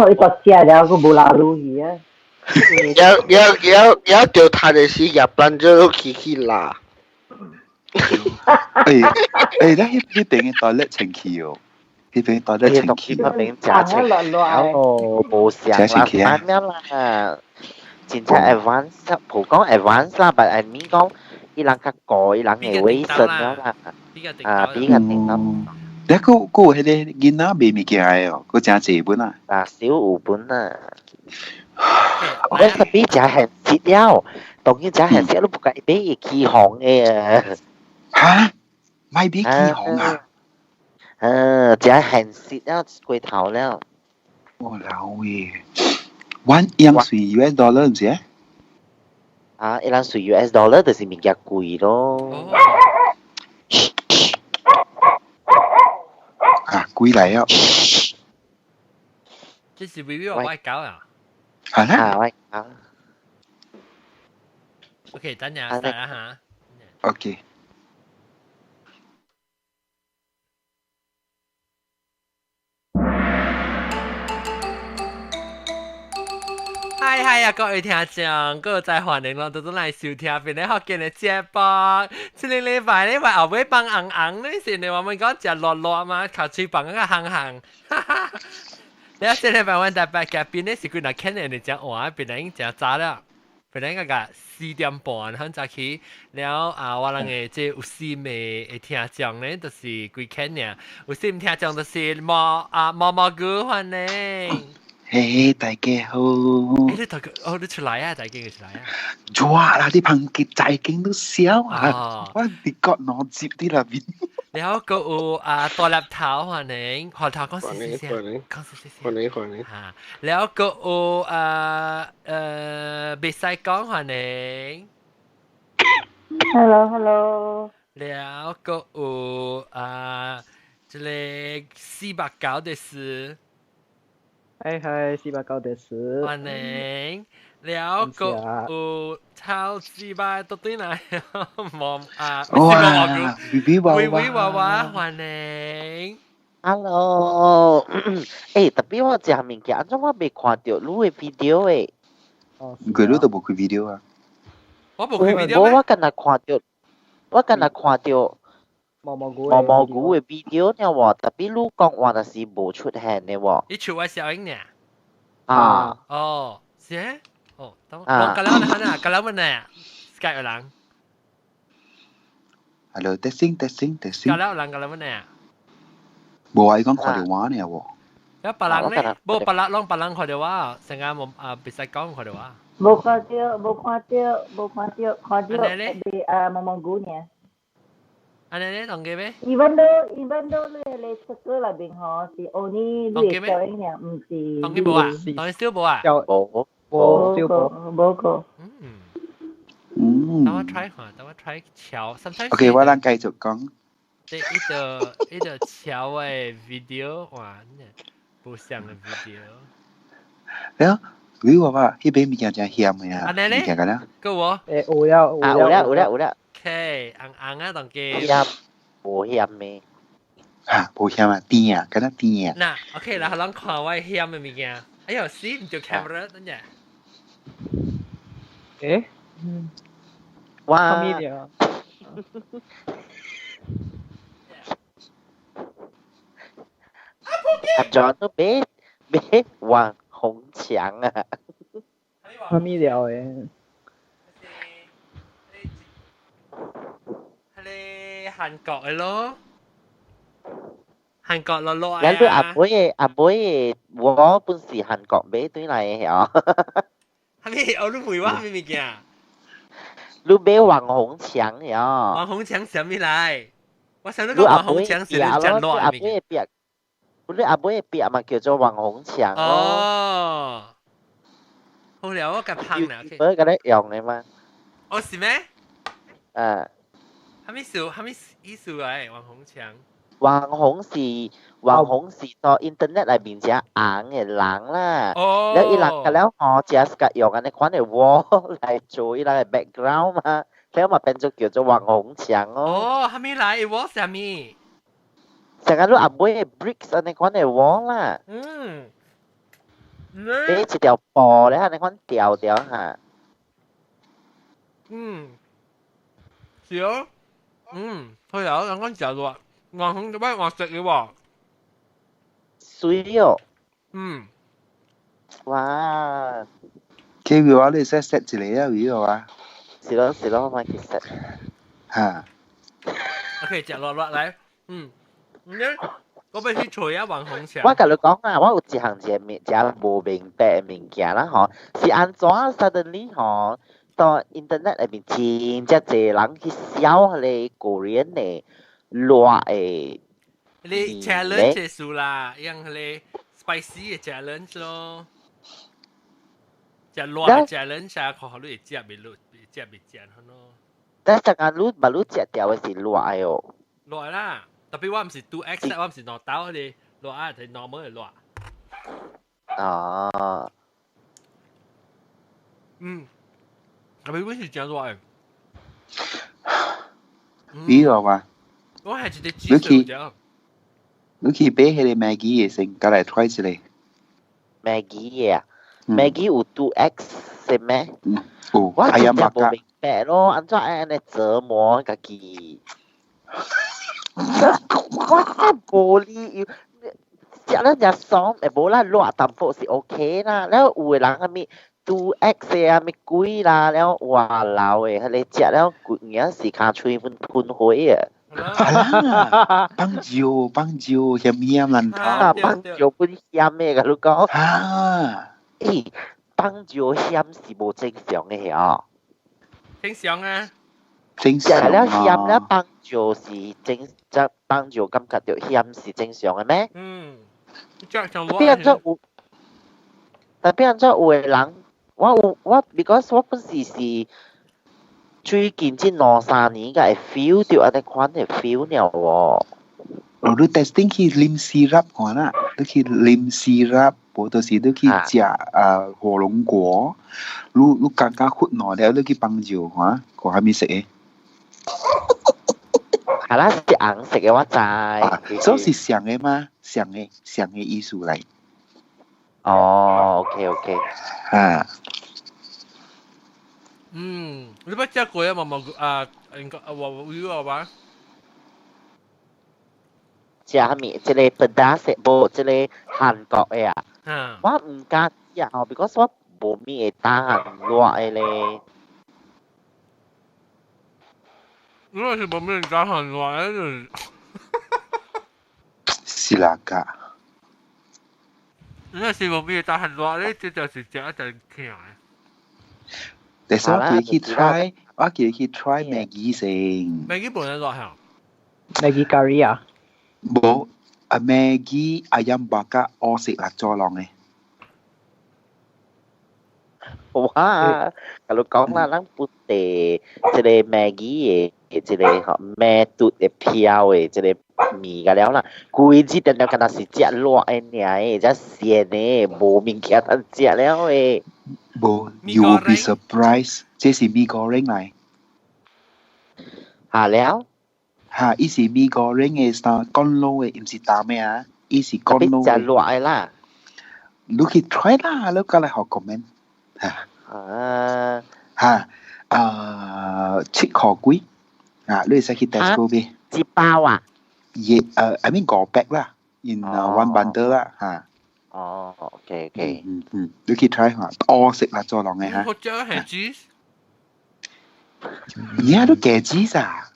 伊大隻了，閣無老路去啊。要要要要掉他的是日本就去去啦。誒誒，你彼邊的 toilet 清氣哦，彼邊 toilet 清氣。彼邊真清哦，無相啦，反了啦，真正 advance，無講 advance 啦，但 I mean 講，伊人較高，伊人的衛生了啦，啊，比較頂到。你閣閣有彼個囡仔賣物件的哦，閣誠濟本啊。啊，少有本啊。我特別食現實了，當然食現實，你不該買會起紅的啊。哈？買買起紅啊？嗯，食現實了，過頭了。我老喂，阮用算 US dollar 毋是？啊，伊人算 US dollar 就是物件貴咯。啊，貴來哦。這是微微我搞啊。係啦。啊，我搞。 OK，等陣下嚇。 OK。嗨嗨啊！各位聽眾，各位再歡迎咯，都都來收聽邊咧福建的節目。這個禮拜咧，話後尾放紅紅咧，是你我們講食熱熱嘛，口喙放個紅紅。哈哈。你啊，這禮拜阮台北嘉賓咧是幾若肯定的，食晚，本來已經誠早了，本來應該4點半很早起。了啊，我人的這有心的的聽眾咧，就是幾肯爾，有心聽眾就是毛啊毛毛菇歡迎。嘿，大家好。欸，你大家哦，你出來啊！大家出來啊！哇啦，你彭傑大景都笑啊！我佇國內接啲那邊。然後閣有啊大粒頭歡迎，大頭講細細聲，講細細聲。歡迎歡迎。嚇，然後閣有啊袂使講歡迎。 Hello hello。然後閣有啊，這個489的是。嗨嗨，489です。歡迎，了個有超級吧都對來，毛啊，哇，微微娃微微娃娃，歡迎。 Hello，欸，特別我食物件，按怎我未看著你的 video 的？佢你都無開 video 啊？我無開 video 咩？我敢若看著，我敢若看著。毛毛菇毛毛菇的 video 呢喎，特別你講話就是無出現的喎。你出我小英呢？啊。哦，是？哦，等我隔兩日啊，隔兩日呢，Skype 有人。 Hello, testing, testing, testing。隔兩人，隔兩日呢？無啊，伊講看著我呢喎。有別人咧，無別人，攏別人看著我，成日無啊，袂使講看著我。無看著，無看著，無看著，看著係啊毛毛菇呢。按呢咧，當機咩？Even though even though 你咧出歌內邊吼是 only 你的小英爾，毋是。當機無啊？當機小無啊？無無小無無個。嗯。嗯。等我 try 看，等我 try 橋。Sometimes。 OK，我咱繼續講。對，伊個伊個橋的 video，哇，不像的 video。了，你話話，彼邊物件誠險的啊？按呢咧？物件敢若？夠無？欸，有了，啊，有了，有了，有了。 OK，紅紅啊，當機。險，無險的。嚇，無險啊，甜啊，敢若甜啊。嗱，OK 啦，咱看我險的物件。哎喲，死毋著 camera，等陣。欸？哇！阿 John 都別別網紅牆啊！啥物料的？彼韓國的咯，韓國落落啊！你阿妹的阿妹的，我本是韓國買對來的哦。啥物？哦，你問我啥物物件？你買網紅牆呀？網紅牆啥物來？我想你講網紅牆是你講落阿妹的壁，你阿妹的壁嘛叫做網紅牆哦。好了，我共拍啦。我共你用的嘛？哦，是咩？啊。啥物意思？啥物意思來？網紅牆？網紅是網紅是到 internet 內面誠紅的人啦。哦。了伊人個了吼，誠喜歡用按呢款的 wall 來做伊人的 background 嘛，了嘛變做叫做網紅牆哦。哦，啥物來？wall 啥物？成個你阿妹的 bricks 按呢款的 wall 啦。嗯。你一條布咧，你看掉掉嚇。嗯，是哦，嗯，佢有兩個食熱，我肯做咩我食嘅喎。水哦。嗯。哇！ K 嘅話，你 set set 一個啊，魚嘅話。是咯是咯，我去 set。嚇。 OK，食落落來，嗯，你我欲去揣啊網紅牆。我共你講啊，我有一項一個物，誠無明白的物件啦吼，是按怎 suddenly 吼，到 internet 內面真正濟人去痟彼個 Korean 的辣的。你 challenge 結束啦，用彼個 spicy 的 challenge 咯，食辣的 challenge 啊，看予你會食袂落，食袂食咯。但係陣你嘛你食掉的是辣的哦。辣啦，特別我毋是 2X，我毋是兩刀彼個辣啊，係 normal 的辣。哦。嗯，特別我是誠辣的。你話嘛？我係一個煮食。你去買彼個 Maggi 的先，過來 try 一下。 Maggi 啊，Maggi 有 2X 是咩？有。我真正無明白咯，按怎按呢折磨家己？我真無理由，食了誠爽，會無啦熱淡薄是 OK 啦。了有的人啥物 2X 啊，啥物鬼啦，了哇老的，彼個食了規影是尻喙噴噴火啊！啊，放椒放椒鹹鹹難頭。啊，放椒本鹹的，共你講。啊！欸，放椒鹹是無正常的哦。正常啊。正常食了鹹了放椒是正，則放椒感覺著鹹是正常的咩？嗯。特別按怎有，特別按怎有的人，我有我，because 我本時是最近這兩三年才會 feel 著按呢款的 feel 了喎。哦，你 testing 去啉 syrup 看啦，你去啉 syrup，無就是你去食啊火龍果，你感覺血瀾了，你去放尿看，看啥物色的？係啦，是紅色的我知。啊，所以是相的嗎？相的，相的意思來。哦，OK OK。啊。嗯，你捌食過啊？毛毛啊，應該啊，我有啊吧？食啥物？這个 pedas 無？這个韓國的啊？嗯。我毋敢食吼，because 我無物會擔熱的咧。你若是無物會當熱的，是啦噶。你若是無物會當熱的，這就是食一陣疼的。但是我記去 try，我記去 try Maggi 先。 Maggi 本來熱嚇。 Maggi curry 啊？無，啊 Maggi ayam bakar 烏色辣椒浪的。哇！共你講啦，咱本地這个 Maggi 的這个吼咩嘟的飄的這个麵個了啦，規日定定敢若是食熱的爾的，食鹹的，無物件通食了的。無，you will be surprised，這是 mee goreng 來。嚇了？嚇，伊是 mee goreng 的 style，乾滷的，毋是淡的啊，伊是乾滷的。食熱的啦。你去 try 啦，你過來學 comment。嚇。啊。嚇，啊，7箍幾，啊，你會使去 Tesco 買。一包啊？也，I mean 五百啦，in one bundle 啦，嚇。哦，OK OK。嗯嗯，你去 try 下，烏色辣椒浪的嚇。或者係 cheese。而家都加 cheese 啊？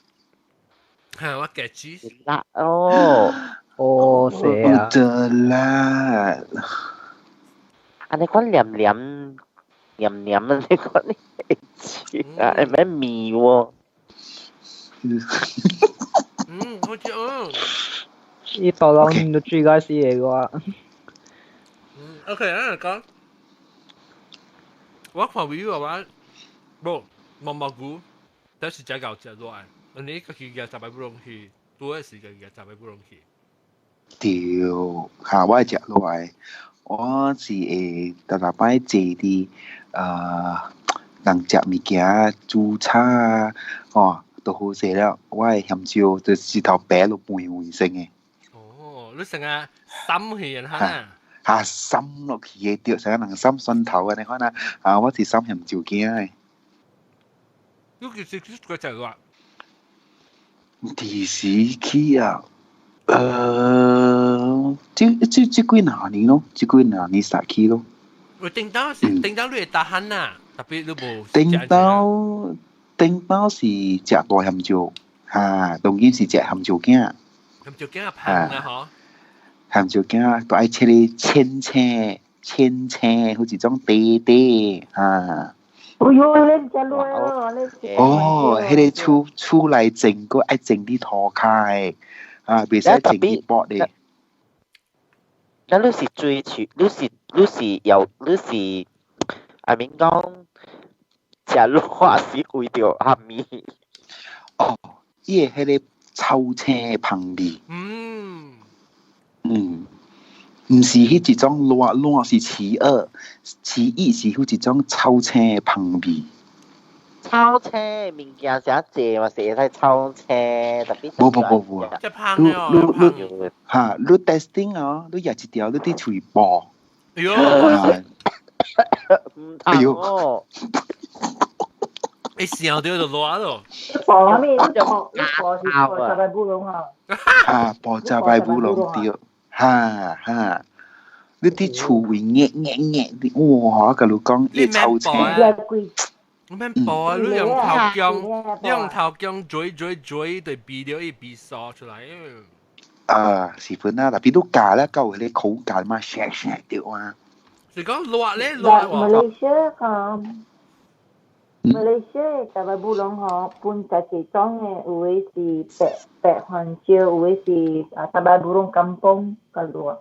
係我加 cheese。辣哦。哦，是啊。得啦。啊，你講黏黏黏黏啊，你講你會食啊？係咩味喎？嗯，好食哦。伊大人都最開始的我。嗯，OK，咱來講。我看 video 我無毛毛菇，但是真𠢕食落來。你家己夾十擺不攏去，拄的時間夾十擺不攏去。對，嚇我會食落來，我是會逐逐擺坐佇人食物件煮炒啊，哦，都好勢了。我的鹹椒就舌頭白落肥肥生的。哦，你成日心去人哈？嚇滲落去嘅對，成個人滲蒜頭啊！你看啊，啊我是滲鹹椒羹嘅。你其實佢就話幾時去啊？這幾若年咯，這幾若年才去咯。我頂當是頂當你會 tahan 啊，tapi 你無。頂當是食大鹹椒，嚇，當今是食鹹椒羹。鹹椒羹啊，香啊，嗬。鹹椒羹都愛切咧淺青淺青，好似種短短嚇。哎喲，你食落咯，你哦，彼個厝內種，閣愛種佇塗跤的，啊，袂使種佇薄的。那你是追求，你是有，你是，I mean 講，食熱是為著蝦米？哦，伊個彼個臭青的香味。毋是彼一種熱熱是奇異，奇異是彼一種臭青的香味。臭青物件誠濟嘛，是會使臭青，tapi 無無無無，你你你嚇，你 testing 哦，你食一條，你佇喙爆。哎喲，毋通哦！一想到就熱咯。爆啥物？你爆你爆是爆食白布龍吼。啊，爆食白布龍對，哈哈。你佇厝位熱熱熱，哇！我共你講，伊臭青。你免爆啊！你用頭薑，你用頭薑咀咀咀，就鼻了伊鼻嗦出來。啊，是本啊，tapi 你咬咧，夠彼個口感嘛，瀉瀉著啊。是講熱咧熱喎。馬來西亞吼，馬來西亞大白布龍吼，分十幾種的，有的是白白番椒，有的是啊大白布龍 kampung 較熱。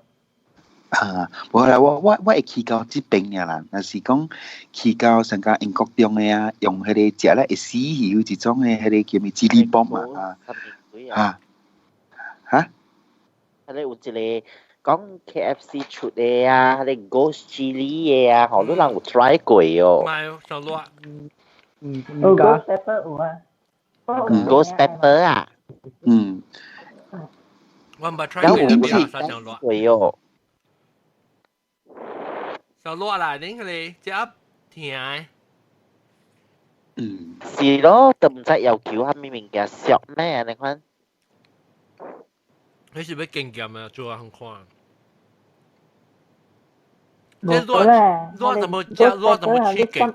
啊，無啦，我會去到這邊爾啦，若是講去到上加英國中的啊，用彼個食咧會死去有一種的彼個叫咩 chilli bomb 嘛啊，嚇嚇，彼個有一個講 KFC 出的啊，彼個 Ghost Chili 的啊，好多人有 try 過哦。唔係，上熱。有 Ghost Pepper 有啊。 Ghost Pepper 啊。我毋捌 try 過，但係上熱。過哦。上熱啦，恁個咧食甜。是咯，都毋知要求啥物物件俗咩？你看。你是欲經驗啊？做啊，很看。無啦，熱怎麼食？熱怎麼刺激？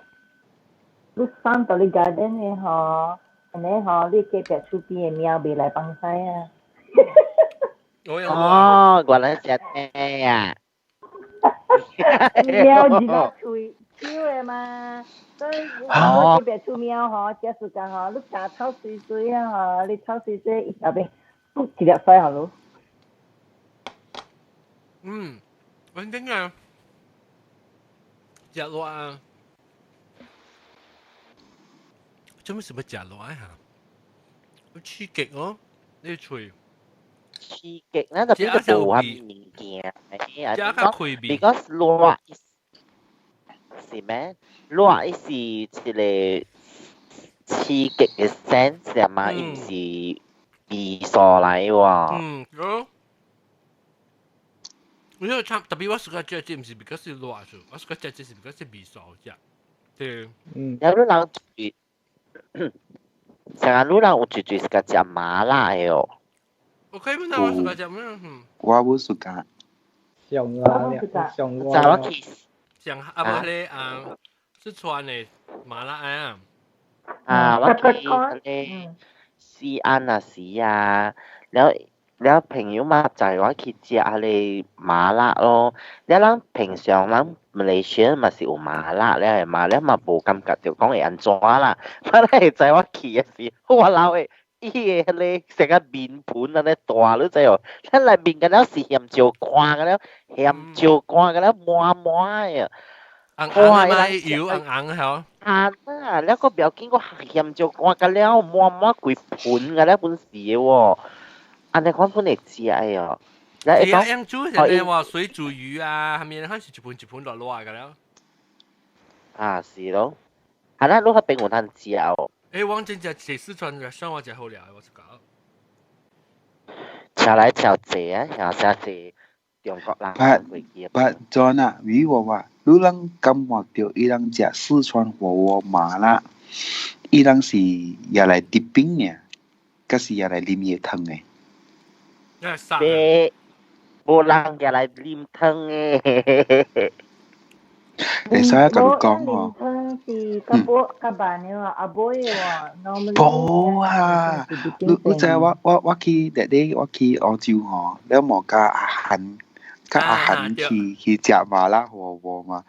你放到你 garden 的吼，按呢吼，你隔壁厝邊的貓袂來放屎啊。哦，原來是這啊。貓真正喙笑的嘛，所以我隔壁厝貓吼，這時間吼，你咬草水水啊吼，你草水水，伊後邊噗一粒屎予你。我真嘅食熱啊！做咩事欲食熱啊？刺激哦，你喙。刺激咧，tapi 就無啥物件，食較開味。 because 熱是咩？熱伊是一個刺激的 sense 嘛，伊毋是味素來喎。嗯，哦。因為差 tapi 我 suka 食這毋是 because 是熱數，我 suka 食這是 because 是味素食。對。有你人最，成日你人有最最 suka 食麻辣的哦。 OK，那我 suka 食咩？我無 suka。上辣上辣。就我去。上啊無彼個啊，四川的麻辣啊。啊，我去彼個西安啊時啊，了了朋友嘛載我去食彼個麻辣咯。了咱平常咱馬來西亞嘛是有麻辣了嘛，了嘛無感覺著講會按怎啦。我咧載我去的時，我老的，伊個彼個成個面盤按呢大，你知無？咱內面敢若是鹹椒乾個了，鹹椒乾個了滿滿的。紅紅嘛，油紅紅吼。啊，了閣不要緊，閣鹹椒乾個了滿滿規盤個了本是的喎。按呢款本會食的哦。來，伊講煮是話水煮魚啊，係咪？還是一盤一盤落落個了。啊，是咯。啊，咱你彼邊有通食哦。欸，我真正食四川嘅生活真好料，我是講。食來食濟啊，食食濟。中國人過去。 But John 啊，如果話你人感覺到伊人食四川火鍋麻辣，伊人是也來滴冰嘅，抑是也來啉伊的湯的？別，無人也來啉湯的。會使共你講哦。湯是較無較慢的喎，阿尾喎，無啊！你知我去特地我去澳洲吼，了無佮阿韓佮阿韓去食麻辣火鍋嘛。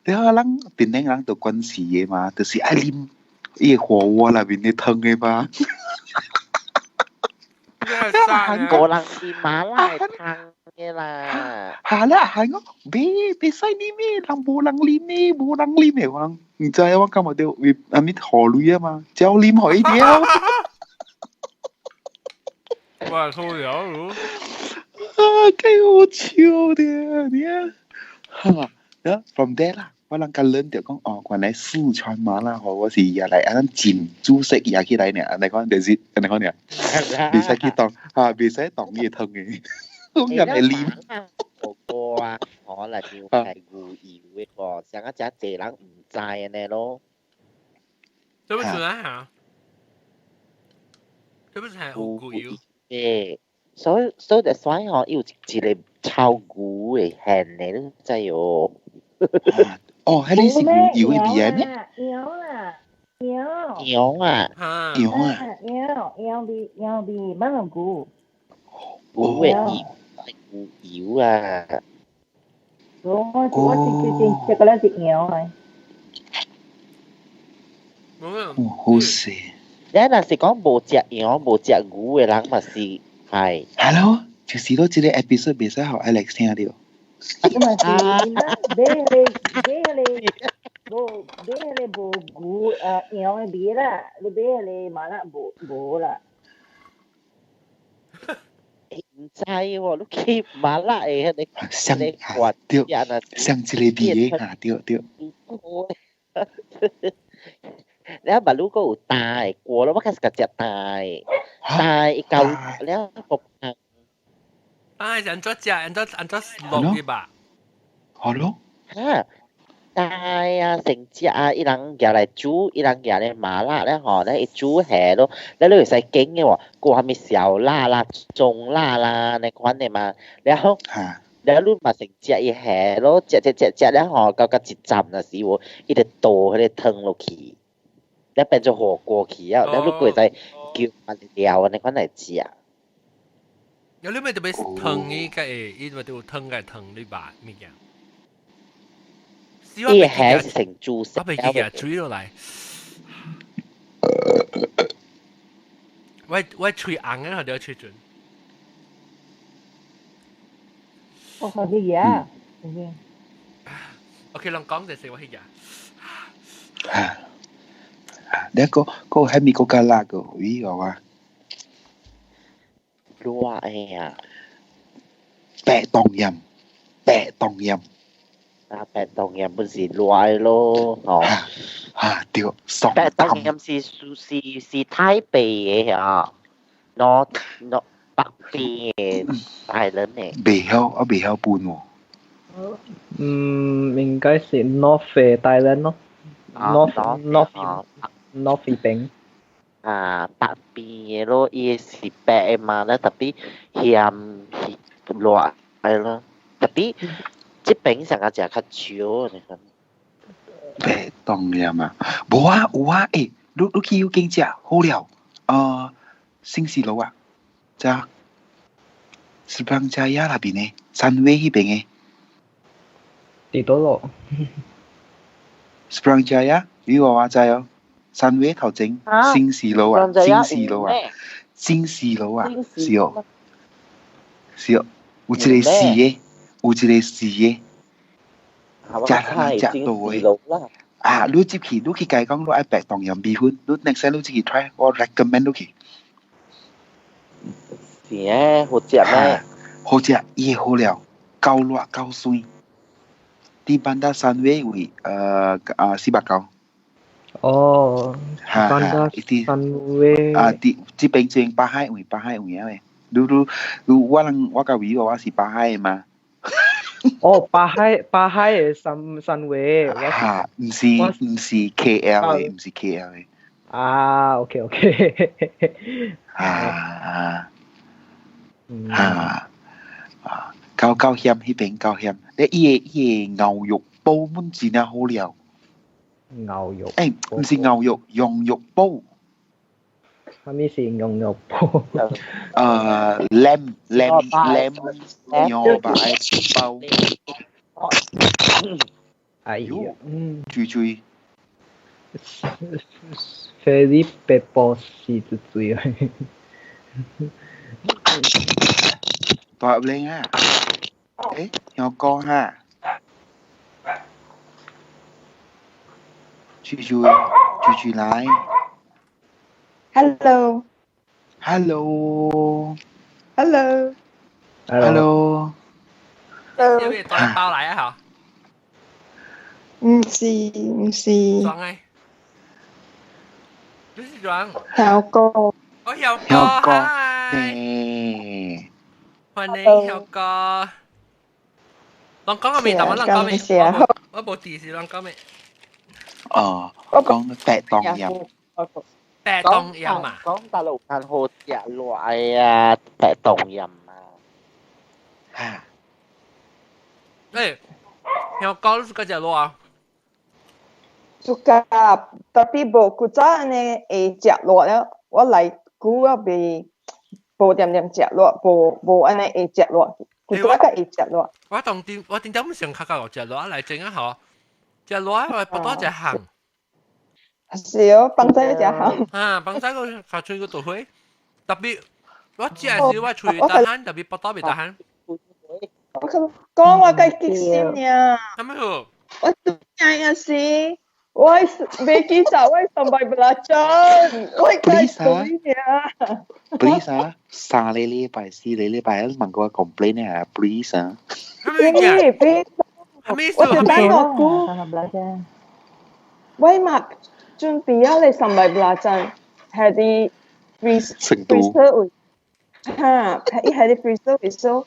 了咱檳城人就關係的嘛，就是愛啉伊的火鍋內面的湯的嘛。無人啉麻辣的湯的啦。嚇啦，係我別使啉咩，人無人啉咩，無人啉的，我毋知我感覺著為啥物河鐳啊嘛，照啉予伊條。哇，好了咯！啊，幾好笑的，你啊，哈，然 from there 啦，我人較 learn 著講哦，原來四川麻辣火鍋是也來按浸煮食也起來呢，按呢款就是按呢款爾，袂使去當啊，袂使當伊的湯的，我也會啉。火鍋啊，可能要係牛油的喎，上一隻濟人毋知按呢咯。這不是啊？這不是係牛油？誒，所以 that's why 吼，伊有一個炒牛的芡的，你知哦？哦，彼個是牛油的味咩？羊啊，羊。羊啊。羊啊。羊羊味羊味，蠻有牛。牛的油，牛油啊。我是最近食個咱是羊的。哦，好食。你若是講無食羊無食牛的人嘛是係。 Hello，就是咯，這個 episode 袂使予 Alex 聽著。咁嘛是，買彼個買彼個無買彼個無牛啊羊的味啦，你買彼個麻辣無無啦。毋知喎，你去麻辣的彼個上對，上一個味的啊，對對。你啊，馬路閣有大的鍋咯，我開始共食大的，大的伊夠了個啊，按怎食？按怎按怎落去吧？好咯。哈，大啊，成隻啊，伊人舉來煮，伊人舉來麻辣咧吼，咧伊煮下咯，咧你會使揀的喎，加啥物小辣啦、中辣啦，那款的嘛，然後，然後你嘛成食伊下咯，食食食食了吼，到到一站若時喎，伊就倒彼个湯落去。咧變做火鍋去啊！咧你會使叫料按呢款來食。有你咪特別湯伊個，伊咪就湯個湯你吧物件。伊蝦是成煮食，我袂記得煮落來。我喙紅的，頭條喙準。我去食。 OK，攏講就是我去食。你個個係咪國家辣個？咦，我話。辣的啊！白凍鹽，白凍鹽。啊，白凍鹽本是辣的咯，吼。啊，對，白凍鹽是是是台北的啊，喏喏北邊的大人的。袂曉，我袂曉分喎。嗯，應該是 North 大人咯。North North North 邊。啊，北邊的咯，伊是白的嘛，咧特別鹹辣的咯，特別這邊上個食較少，你看。白凍鹽啊，無啊有啊，欸，你去有間食好了，新市路啊，知影？Seberang Jaya 那邊的，三威彼邊的。佇佗落？Seberang Jaya，你話我知哦。三威頭前，新市路啊，新市路啊，新市路啊，是哦，是哦，有一個四的，有一個四的，食食到的。啊，你入去，你去共伊講，你愛白糖鹽米粉，你 next time 你自己 try，我 recommend 你去。是欸，好食咩？好食，伊好料，夠辣夠酸。佇 Bandar Sunway 位，490。哦，Bandar Sunway。啊，佇這邊這邊巴海位，巴海位啊喂。你你你，我人我佮位我是巴海的嘛。哦，巴海巴海嘅新新位。嚇，毋是 KL 嘅，毋是 KL 嘅。啊，OK OK。啊啊啊！夠夠險，彼邊夠險。你伊個牛肉煲滿真正好料。牛肉？誒，毋是牛肉，羊肉煲。啥物是羊肉煲？ Lamb lamb lamb 牛排煲。哎呀，嗯，注注。飛你白波是一嘴啊！大入嚟啊！誒，有講哈？注注注注來。 Hello。 Hello。 Hello。 Hello。 Hello。因為帶包來啊嚇。毋是毋是。裝誒。你是裝？曉哥。我曉哥，哥。歡迎曉哥。攏講個未？但我攏講未？我無提示攏講未？哦，講白當飲。白凍飲啊！講大陸間好食落啊，白凍飲啊。嚇！誒，曉哥你是個食落啊？ Suka, tapi 無古早按呢會食熱了，我來久我袂無點點食熱，無無按呢會食熱，古早較會食熱。我當點我點解唔想較較食熱來整啊？嗬，食熱我不多食行。是哦，放在食行。啊，放在個較吹個大火，特別我食時我喙打汗，特別腹肚袂打汗。我講我較激心爾。啥物好？我拄也是。我袂記得我 sambal belacan，我計數爾。Please 啊，3個禮拜4個禮拜，你問我 complain 啊，please 啊。 Please please，我就等我估。我嘛準備啊，你 sambal belacan 係佇 freezer 位，哈，伊係佇 freezer 位所，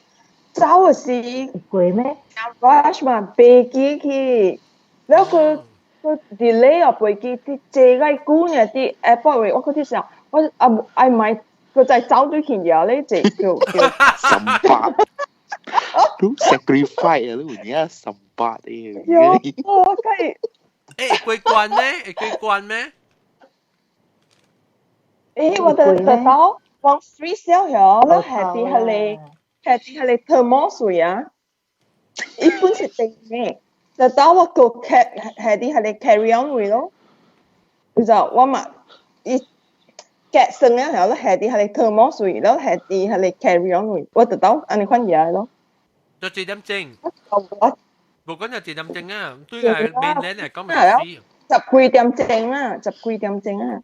走的時貴咩？rush 嘛，飛機去，然後佢。佢 delay 啊飛機，佇坐個久呢，佇 airport 位，我閣佇想，我啊愛買，佢再走對去而咧，坐叫叫。十八，都 sacrifice 啊！你有影十八的。有，我計。誒，幾關咩？會幾關咩？誒，我得得到往 freeze 了曉，咱下佇彼个下佇彼个 thermos 位啊，伊本是定的。就當我個 carry 係啲係你 carry on 位咯，就我嘛伊夾生了後，係啲係你 thermos 位，然後係啲係你 carry on 位，我就當按呢款嘢咯。就幾點鐘？我無講就幾點鐘啊？對個面嚟講咪是。十幾點鐘啊，十幾點鐘啊。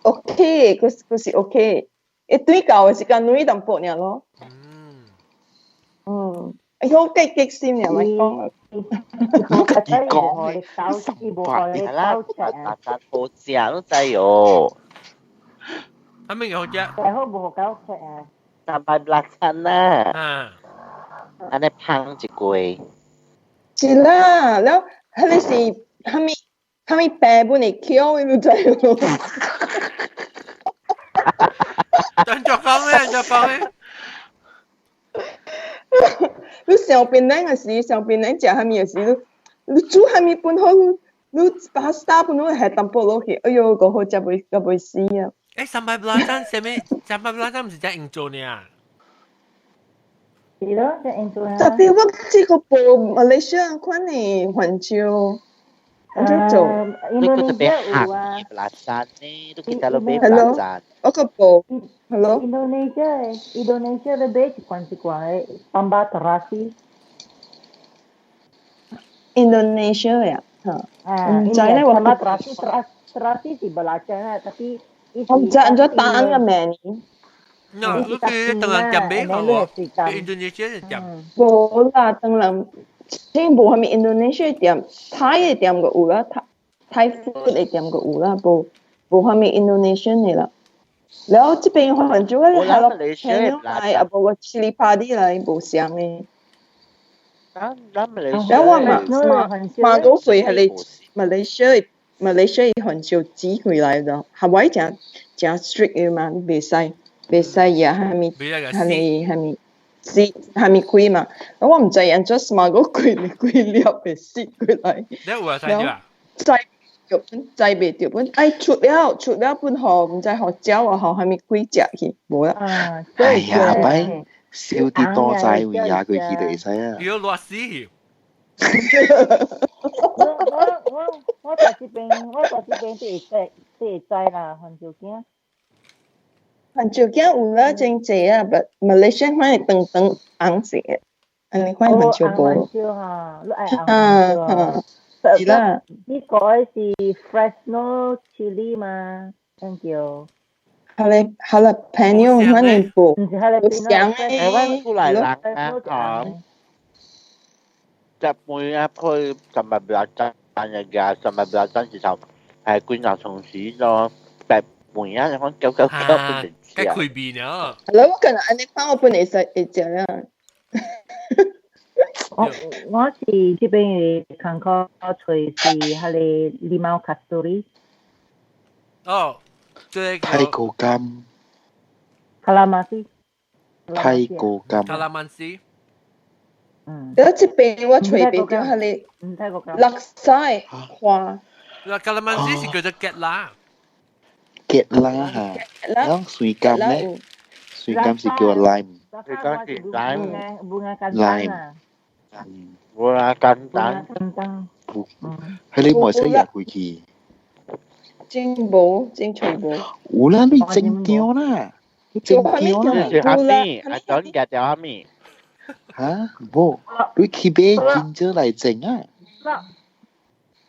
OK，佢佢是 OK，一對到的時間暖淡薄爾咯。嗯。嗯。哎呦，幾激心嘅，咪講啊！我家己講嘅，十八係啦，大大好食都知哦。係咪好食？大好無夠食啊！ Sambal belacan 啦。啊。按呢芳一過。是啦，了，彼个是啥物啥物病本會巧，你知無？等著講咩？等著講咩？你上檳榔的時，上檳榔食啥物的時，你你煮啥物本好，你 pasta 本好下淡薄落去，哎喲，個好食袂個袂死啊！誒，sambal belacan 啥物？Sambal belacan 毋是只印度呢？是咯，只印度啊。 Tapi 我這個無馬來西亞款的番椒，我就做。你個特別行 belacan 呢？都記得咯，買 Hello， belacan。我個無，Hello。 Indonesia Indonesia 咧買一罐一罐的 sambal terasi。 Indonesia 呀，嚇。啊，唔知咧，我 sambal terasi terasi 是 belacan 啊，tapi 我唔知按怎單個名。 喏，你去唐人店買好無？Indonesia 的店。無啦，唐人這無啥物 Indonesia 店，泰的店個有啦，泰泰 food 的店個有啦，無無啥物 Indonesian 的啦。然後這邊番椒個係咯，來啊無個 chili padi 來無相的。咱馬來西然後我亞嘛嘛嘛嗰回係你馬來西亞番椒寄回來的，夏威誠誠 strict 的嘛，你袂使食蝦米蝦米蝦米死蝦米開嘛，我毋知按怎 smuggle 幾幾粒的死過來。你有啊？使啊？知著本知袂著本，哎出了本予毋知予鳥啊予蝦米鬼食去，無啦。哎呀，擺燒啲多齋位啊，佢去就會使啊。要熱死！我在這邊都會知啦，番椒羹。番椒羹有啦，真濟啊，but Malaysian 反正長長紅色的，按呢款番椒無。紅番椒哈，你愛紅番椒啊？是啦。呢個是 Fresno chili 嘛，咱叫。Jalapeno 反正無，無香的。台灣出來人啊，吼，食飯啊，去什麼不要爭嘅，什麼不要爭時候，係幾若從時咯，白飯啊，講九九九不成食。該開味了。係咯，我近日按呢款我本會使會食啊。我是這邊的工課找是彼个 limau kasturi。哦，這個。泰國柑。 Calamansi。泰國柑。 Calamansi。嗯。我這邊我找袂著彼个叻沙的花。嗱，calamansi 是叫做芥辣。芥辣嚇，然後水柑咧，水柑是叫 lime。水柑是 lime。 lime。無啦，簡單。係你冇使入回去。真無，真全無。有啦，你整掉啦，你整掉啦。是蝦米？阿講夾掉蝦米？嚇，無，你去買ginger來整啊。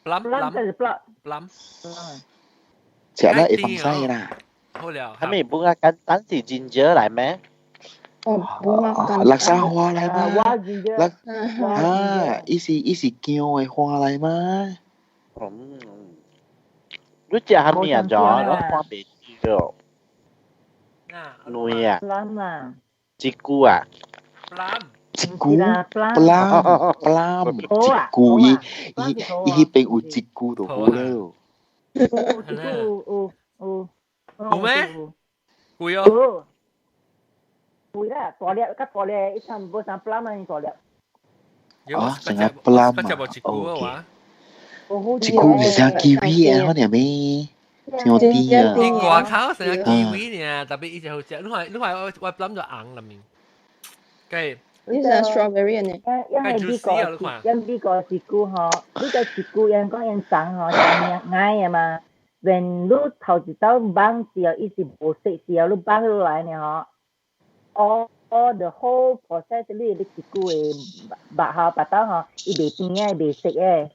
冧冧冧。食啦會放屎啦。好了。蝦米本啊簡單是 ginger 來咩？哦，叻沙花來嘛？叻啊，伊是薑的花來嘛？嗯，你食蝦米啊？咗，我看袂到。卵啊？啊。一句啊？一句，plum plum，一句伊伊彼邊有一句就好了。有有有有咩？有哦。有啦，大粒較大粒，伊差無啥 plum 啊，大粒。啊，成個 plum 啊，OK。一句毋是成キウ啊，可能咩？真甜啊！伊外口成個キウ爾，特別伊就好食。你看，你看我 plum 就紅啦面。計。你是 strawberry 呢？因為美國，因美國一句吼，你個一句人講因長吼，長矮啊嘛。when 你頭一道放時候，伊是無色時候，你放落來呢吼。all the whole process 你你一句的肉吼，腹肚吼，伊袂甜的，袂色的。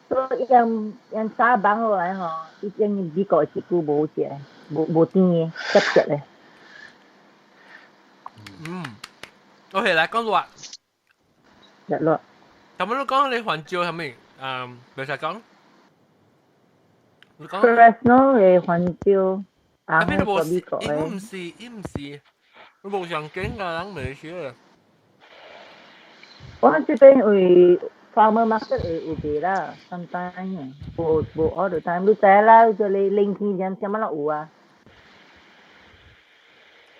所以因因早放落來吼，伊種美國一句無食，無甜的，澀澀的。嗯，OK，來講熱。熱熱。咁你講你番椒係咪？嗯，袂使講。你講。 Fresno 的番椒，啊，邊度無？伊毋是，伊毋是。無上景㗎，人未學。我這邊為 farmer market 會有賣啦，sometimes 無 all the time，你知啦，就你冷氣點啥物攏有啊。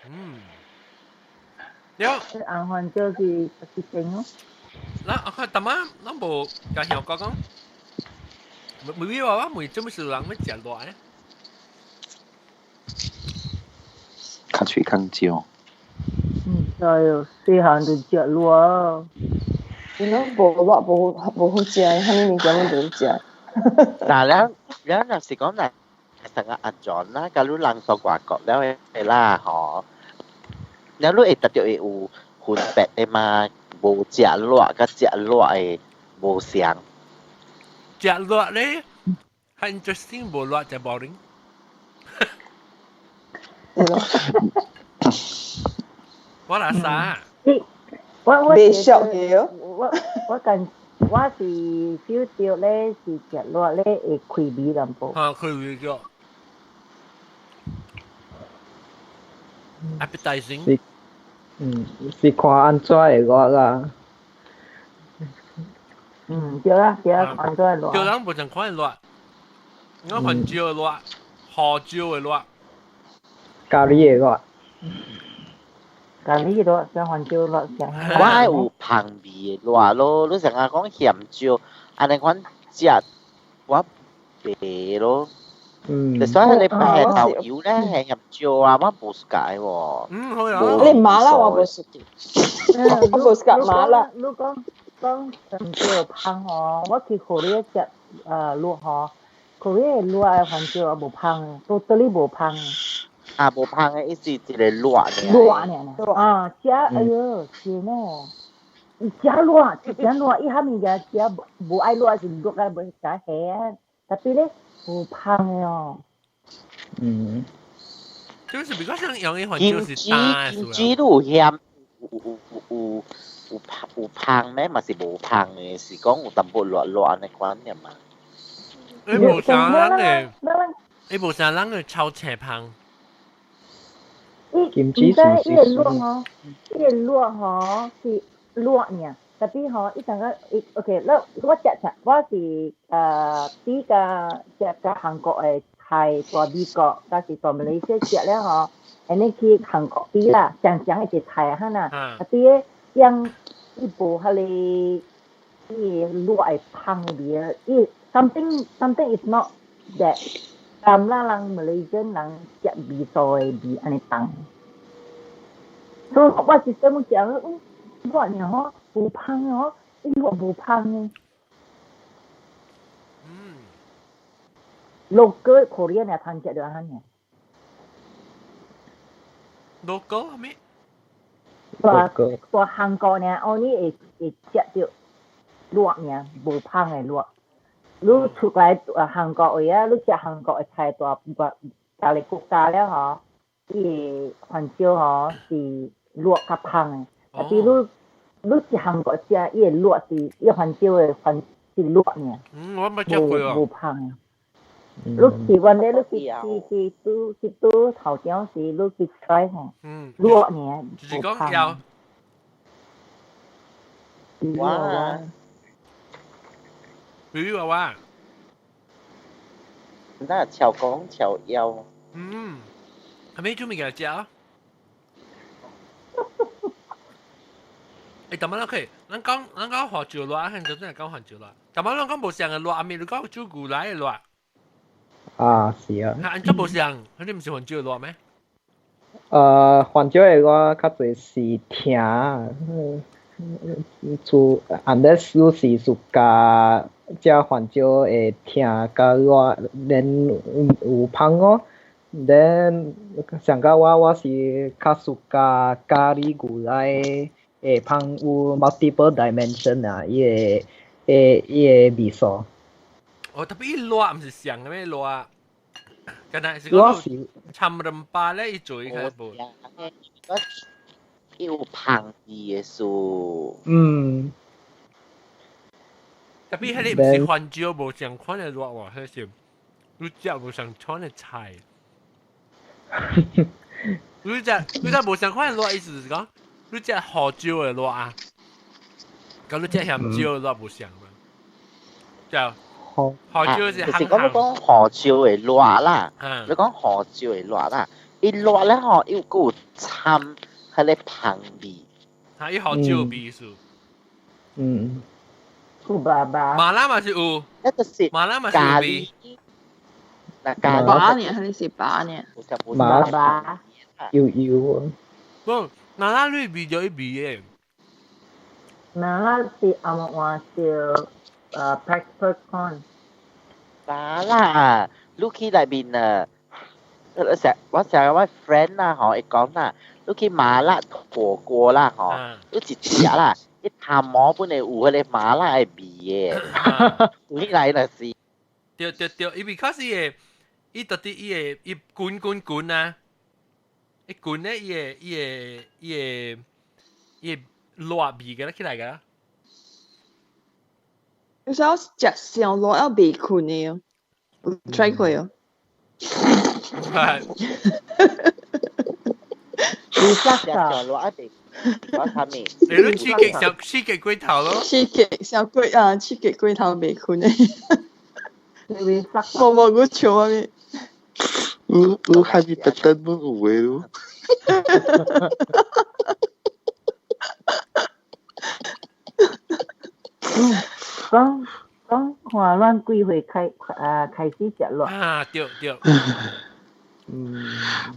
嗯。了。紅番椒是一種咯。嗱，我看逐擺咱無共香港講，每話我問做咩事人欲食熱咧？較喙較少。毋知哦，細漢就食熱。你講無熱無好食，啥物物件攏無好食。嗱，咱若是講若成個阿轉啦，假如人到外國了的啦，吼，了你會特著會有分別的嘛？無食熱佮食熱的無相。食熱咧，較 interesting，無熱就 boring。對咯。我若啥？我袂俗的。我感我是 feel 到咧是食熱咧會開味淡薄。啊，開味咗。Appetizing。是，嗯，是看按怎會熱啦。嗯，對啦對啦，番椒的熱。對人無同款的熱，我番椒的熱，胡椒的熱，咖喱的熱。咖喱熱，像番椒熱，像。我愛有香味的熱咯，你成日講鹹椒，按呢款食我袂咯。嗯。所以你白豆油咧係鹹椒啊，我無 suka 喎。嗯，好啊。你麻辣我無 suka，我無 suka 麻辣。你講講番椒香吼，我去 Korea 食滷吼，Korea 滷的番椒無香，都這裡無香。啊，無香的意思一個熱爾。熱爾啊，食哎喲，是喏，食熱，食熱，伊蝦物件食無愛熱是熱啊，無食鹹，tapi 咧無香的哦。嗯。就是比較像用的番椒是淡的。金雞都有鹹，有有有有有香咩？嘛是無香的，是講有淡薄熱熱按呢款爾嘛。伊無啥人的，伊無啥人的炒菜香。伊毋知伊的熱吼，伊的熱吼是熱爾，tapi 吼伊感覺伊 OK，我我食食我是比較食較韓國的菜，蹛美國，抑是蹛馬來西亞食了吼，按呢去韓國比啦，相像的一個菜哈呐，tapi 咧像伊無彼個伊熱的香的味，伊 something something is not that 咁啦，人馬來西亞人食味素的味按呢重。所以我是怎麼講？嗯，熱爾吼，無香哦，伊熱無香的。嗯。 Local Korean 嘅通食就按呢。 Local 係咩？蹛蹛韓國呢，哦你會會食著熱爾，無香的熱。你出來韓國位啊，你食韓國的菜蹛蹛別个國家了吼，伊的番椒吼是熱較香的，tapi 你你去韓國食，伊的熱是伊番椒的番是熱爾。嗯，我冇食過哦。無香。你去阮咧，你去去去拄去拄頭條時，你去 try 吼。熱爾。就是講要。哇！魚娃娃。那超講超腰。嗯，係咪做物件食啊？欸，淡薄仔可以，咱講咱講番椒熱，現在真係講番椒熱。淡薄咱講無相的熱，阿咪你講煮牛奶的熱。啊，是啊。啊，按怎無相？彼毋是番椒熱咩？番椒的我較濟是甜，厝 unless 你是 suka 食番椒會甜佮熱，then 有香哦。then 上較我我是較 suka 咖喱牛奶會香有 multiple dimension 啊，伊的會伊的味素。哦，tapi 伊熱毋是相的咩熱？敢若是講摻兩包咧，伊做伊較無。伊有香味的素。嗯。 tapi 彼个毋是番椒無相款的熱喎，彼是你食無相款的菜。你食你食無相款的熱，意思是講你食胡椒的熱啊，佮你食鹹椒的熱無相嘛？就胡椒是就是講你講胡椒的熱啦，你講胡椒的熱啦，伊熱咧吼，伊有閣有摻彼个香味。哈，伊胡椒味素。嗯。有爸爸。麻辣嘛是有。那就是麻辣嘛是有味。那咖喱。八年還是8年？麻辣。有油。不，麻辣你味就伊味的。麻辣是紅毛換燒peppercorn。麻辣，你去內面啊，成我成日我 friend 啊，吼，會講啦，你去麻辣火鍋啦，吼，你一食啦，伊頭毛本來有彼个麻辣的味的，有起來就是。對對對，伊 because 伊會，伊到底伊會伊滾滾滾啊，伊滾咧，伊會伊會伊會伊會熱味個起來個。有時候食上熱要袂睏的哦，有 try 過哦。係。你食上熱啊袂。我啥物？你都刺激小刺激龜頭咯。刺激小龜啊，刺激龜頭袂困的。無無我笑啊咪。你你還沒特登乜有的咯？講講看咱幾歲開啊開始食辣？啊，對對。嗯。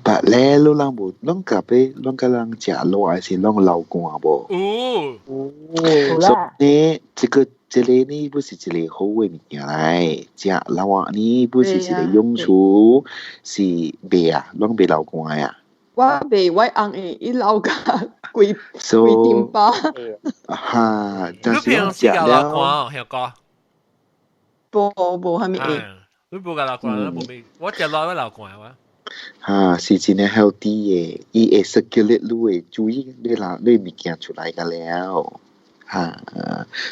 但咧，你人無，攏甲欲，攏甲人食辣還是攏流汗無？有。有啦。所以這個這個呢，不是一個好的物件來，食辣呢，不是一個用處，是袂啊，攏袂流汗啊。我袂，我翁會伊流甲規規頂包。哈，但你是平時攏食有流汗了，哦，曉哥？無無啥物會。你無共流汗，你無咩？我食辣會流汗我。哈，是真正 healthy 的，伊會 circulate 你的注意，你啦，你物件出來個了，哈，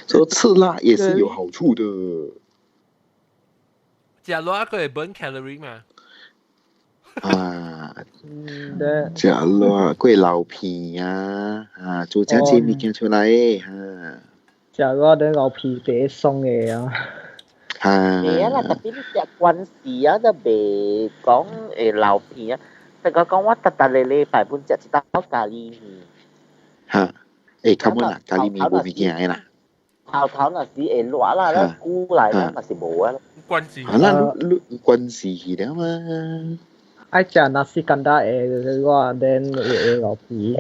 所以吃辣也是有好處的。食辣閣會 burn calorie 嘛？啊，食辣閣會流鼻啊，啊，做這些物件出來的，哈。食辣等流鼻第爽的啊。哈。會啊啦，特別你食關事啊，都袂講會流鼻啊。但我講我逐逐個禮拜本食一道咖喱麵。哈，欸，come on 啦，咖喱麵無物件的啦。頭頭若是會熱啦，咱久來咱嘛是無啊。關事。啊啦，你你關事去了嘛？愛食 nasi kandar 會熱，then 會流鼻。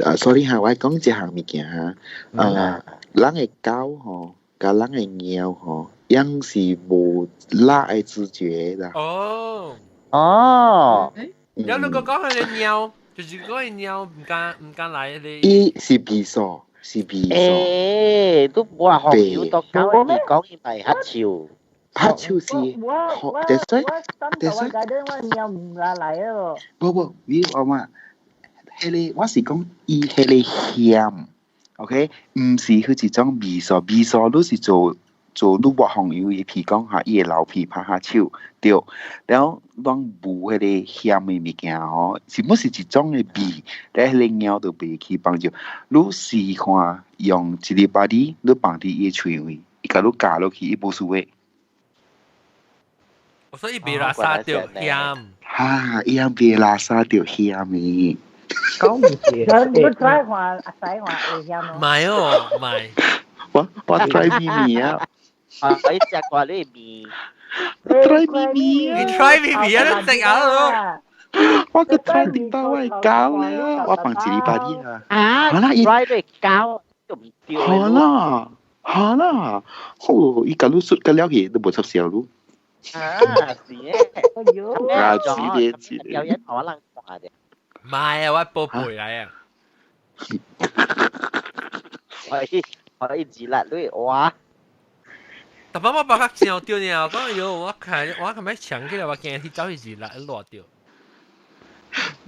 啊，sorry 哈，我講一項物件哈，啊，人的狗吼，佮人的貓吼，樣是無辣的知覺啦。哦。哦。有你個講佢隻貓，就是講佢貓毋敢毋敢來你。伊是味素，是味素。欸，都無話紅油都狗，伊講伊咪黑手。黑手是，但是但是，我貓毋敢來哦。無無，你話嘛？彼個我是講伊彼個鹹，OK，毋是彼一種味素，味素你是做做你抹紅油，伊譬如講哈，伊會流鼻拍下手，對，然後攏無彼個鹹的物件吼，是毋是一種的味？但彼個貓就袂去幫助。你試看用一禮拜你，你放佇伊的喙位，伊共你咬落去，伊無事的。所以袂垃圾著鹹。哈，伊也袂垃圾著鹹的。講毋是。你 try 看，阿使看會鹹哦。唔係哦，唔係。我我 try 麵麵啊。啊！你食過你麵？我 try 麵麵啊！你 try 麵麵啊？你食啊咯！我個 try 頂到我會搞了，我放一禮拜日啊。啊！try 你搞就唔對。好啦，好啦，好，伊共你說個了去都無插銷咯。啊，是嘅。啊，是的，是的。表演可能看的。唔係啊，我報背來啊。我我一直辣你哇！特別我把較正對呢，我講喲，我看我琴日搶起來，我驚去走去熱辣熱掉。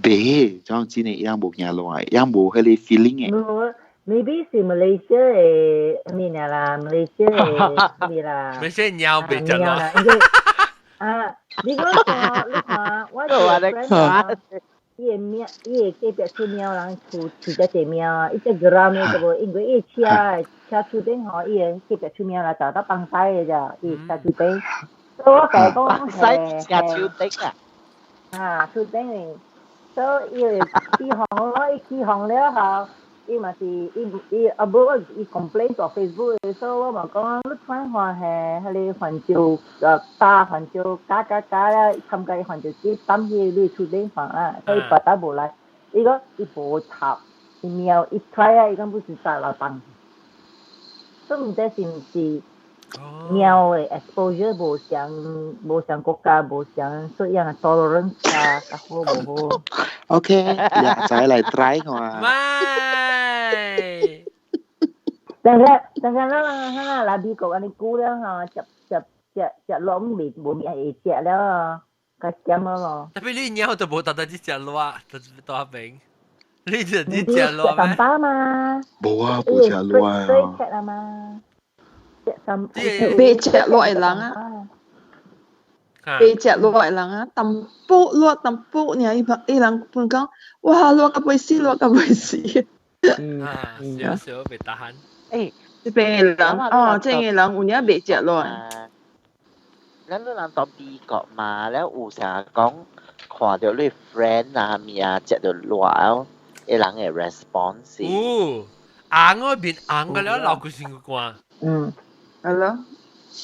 別，這樣真的，伊人無驚落來，伊人無彼個 feeling 的。 Maybe 是 Malaysia 的咩啦，Malaysia 的咩啦。 Malaysia 貓袂食辣。啊，你講看，你看，我個 friend 啊，伊的貓，伊的隔壁厝貓人厝飼只隻貓啊，伊隻 geram 的無，因為伊車車厝頂吼，伊的隔壁厝貓來找到幫使的咋，伊車厝頂。所以我共伊講，車厝頂啊。啊，厝頂的，所以伊會起哄咯，伊起哄了後。伊嘛是伊伊啊無伊 complain 在 Facebook 的，所以我嘛講你看看係彼個環境呃加環境加加加了，參加環境機抌去你厝頂看啊，所以別打無來。伊講伊無插，伊貓伊 try 啊，伊講不是插落放。所以毋知是毋是貓的 exposure 無相無相國家無相，所以樣 tolerance 啊，較好無好。 OK，掠仔來 try 看。喂。但係但係咱咱來美國按呢久了吼，食食食食攏未無物會食了，較鹹了咯。特別你貓都無特特去食辣，特大餅。你就你食辣咩？食三嘛。無啊，無食辣啊。食啊嘛。食三。袂食辣的人啊。袂食辣的人啊，淡薄辣淡薄爾，伊伊人本講，哇，辣甲欲死，辣甲欲死。啊，少少袂 tahan。誒，這邊的人哦，這個人有影袂食落。咱你人到美國嘛，了有成日講看到你 friend 啊物啊，食到熱哦，伊人的 response。有，紅個面紅個了，流骨身個汗。係咯。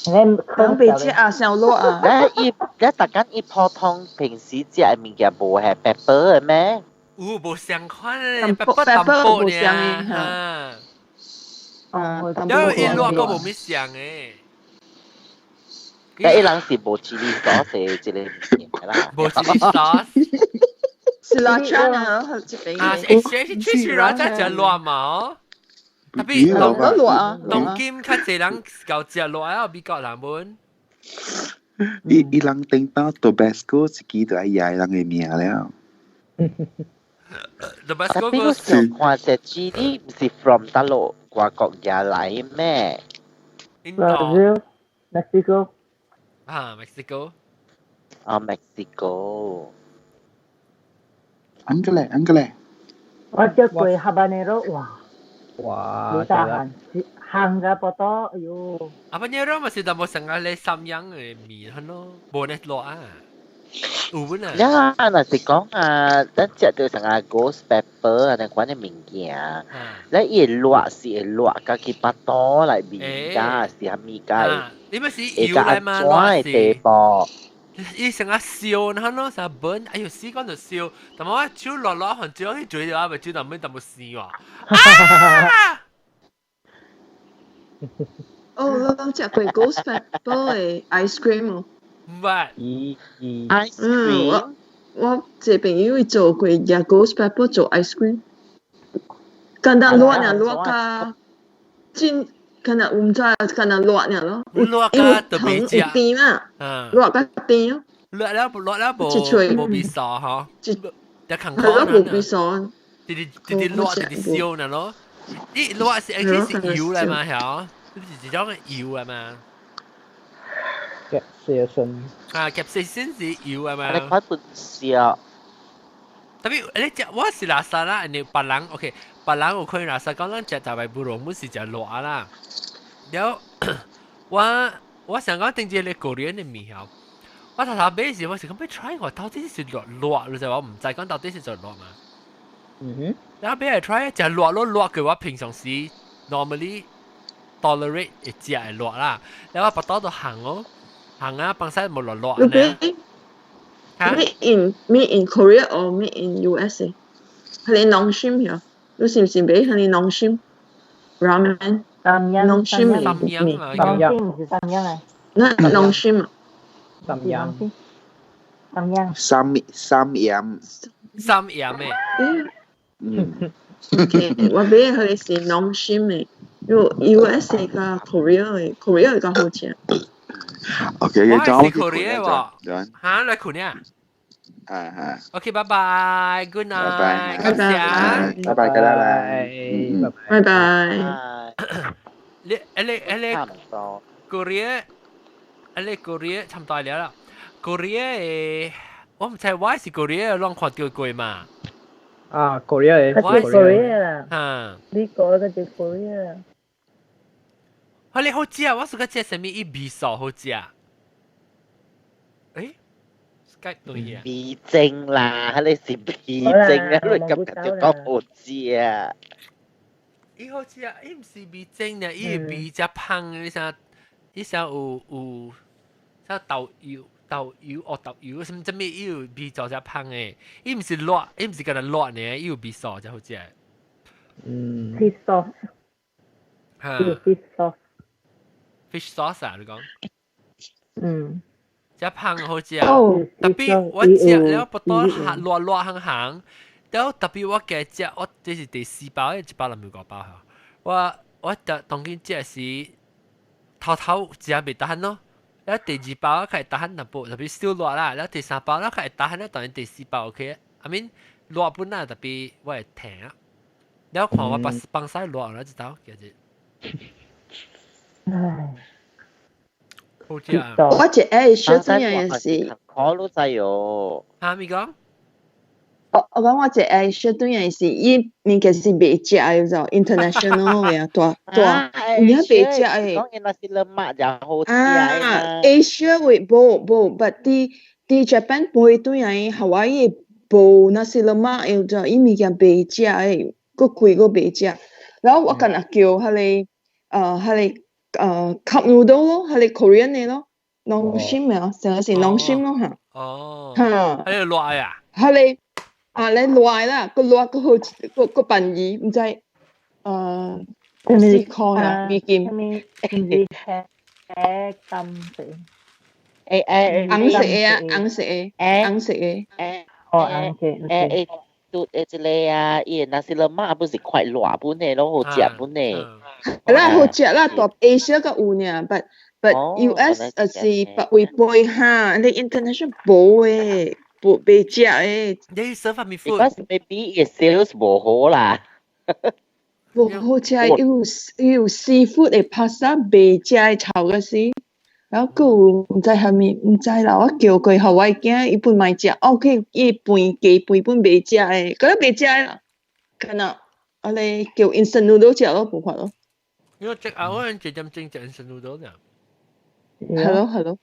你人袂食啊，傷熱啊。咧伊咧逐工伊普通平時食的物件無係 pepper 的咩？有無相款的，pepper 淡薄爾。嚇。哦，因為伊熱個無咩相的。伊人是無 chili sauce 的這個物件啦。無 chili sauce。是啦，差啊，這邊。啊，是是是 sriracha 食熱嘛？哦。特別都熱啊！當今較濟人夠食熱啊，美國人們。伊人頂到 Tabasco 一支就愛壓人的名了。 Tabasco 特別我想看隻 chili 毋是 from 大陸外國嘢來咩？印度、 Mexico。啊，Mexico。啊，Mexico。安個咧，安個咧。我食過 habanero，哇！哇！好大行行個巴多，哎喲！ habanero 嘛是淡薄成個咧三樣的麵係咯，無咧熱啊。有本啊。呀，若是講啊，咱食到成個 ghost pepper 啊，那款的物件，咧伊會熱是會熱，家己腹肚內面㗎，是啥物㗎？你咪是油來嘛？怎的地步？伊成個燒，然後喏啥本，哎呦，死講就燒，但我手落落番椒去嘴度啊，咪手淡薄淡薄生喎。啊！哦，我食過 ghost pepper 的 ice cream 哦。唔捌。咦，ice 嗯，我這朋友伊做過食 ghost pepper 做 ice cream，敢若熱爾熱甲真，敢若毋知，敢若熱爾咯。熱甲特別食。有甜啊，熱甲甜咯。熱了熱了無無味素吼。一一看係咯，無味素。直直直直熱直直燒呢咯。伊熱是而且是油來嘛，曉？是一種油來嘛。 capsaicin 啊，capsaicin 是油來嘛。你看本燒。特別你食我是垃圾啦，你別人 OK，別人有可能垃圾講咱食大白布龍，本是食熱啦。了後我想講頂一個 Korean 的麵曉，我頭頭買時我是講欲 try 我到底是熱熱，你知我毋知講到底是做熱嘛。嗯哼。然後欲來 try 食熱咯熱嘅我平常時 normally tolerate 會食會熱啦，然後我腹肚就行哦，行啊，放晒無熱熱呢。 Made in made in Korea or made in USA？係你 Nongshim 呀？你是唔是買係你 Nongshim ramen？ 三樣。 Nongshim 三樣啊，三樣是三樣啊。那 Nongshim 啊？三樣。三樣。三三樣。三樣嘅。嗯。 OK，我買佢是 Nongshim 嘅，因為 USA 加 Korea 嘅，Korea 較好食。 OK，我係 Korea 喎。嚇，來 Korea。啊啊。 OK，拜拜，Good 拜拜， night，感謝。拜拜，拜拜，拜拜。你你你 Korea，你 Korea 差唔多了啦。Korea 嘅，我毋知我是 Korea 攏看到過嘛。啊，Korea 嘅，我是 Korea 啦。嚇。你講個就 Korea。啊，你好食，我是個食啥物？伊味素好食。誒，Skype 對啊。味精啦，你是味精啊，你感覺就講好食啊。伊好食，伊毋是味精呢，伊味較芳，你啥？伊啥有有啥豆油、豆油哦豆油，什麼什麼伊有味做較芳的，伊毋是辣，伊毋是干焦辣呢，伊有味素才好食。嗯。 Fish sauce。嚇。 Fish sauce。 Fish sauce 啊，你講？嗯。只芳好食，特別我食了不多熱熱行行，了特別我加食，我這是第四包，一包兩五包嚇。我食當今食是頭頭食袂 tahan 咯，了第二包我開始 tahan 淡薄，特別少熱啦，了第三包我開始 tahan 了，當然第四包 OK，I mean 熱本來特別我會疼啊，了看我把放晒熱了，知道其實。唉。好食啊！我一愛小真也是。可都知哦。嚇咪講？我講我坐 Asia 對嘅是，伊物件是袂食的，就 international 嘅，大大，有影袂食的。講伊 nasi lemak 就好食啊，Asia 會無無，but 佇 Japan 飛對來 Hawaii 無 nasi lemak 的，就伊物件袂食的，閣貴閣袂食。然後我敢若叫彼個cup noodle 咯，彼個 Korean 的咯，農心的，成個是農心咯嚇。哦。嚇。彼個熱啊？彼個啊，你熱啦，閣熱閣好，閣閣便宜，毋知4塊啊，美金。啥物？是黑金色。紅色的啊，紅色的，紅色的。哦，紅色。拄這個啊，伊的 nasi lemak 不是快熱本的咯，好食本的。係啦，好食啦，大 Asia 閣有爾，but US 是別位飛哈，你 international 無的，無袂食的。你 serve 咩 food？ Because maybe 伊 sales 無好啦。無好食，有 seafood 的 pasta 袂食的臭個死。然後閣有毋知蝦米，毋知啦。我叫過予我囝，伊本嘛食，OK，伊飯雞飯本袂食的，閣袂食的啦。可能我咧叫 instant noodle 食咯，無法咯。因為食啊，我一點鐘食 instant noodle 呢。係咯係咯，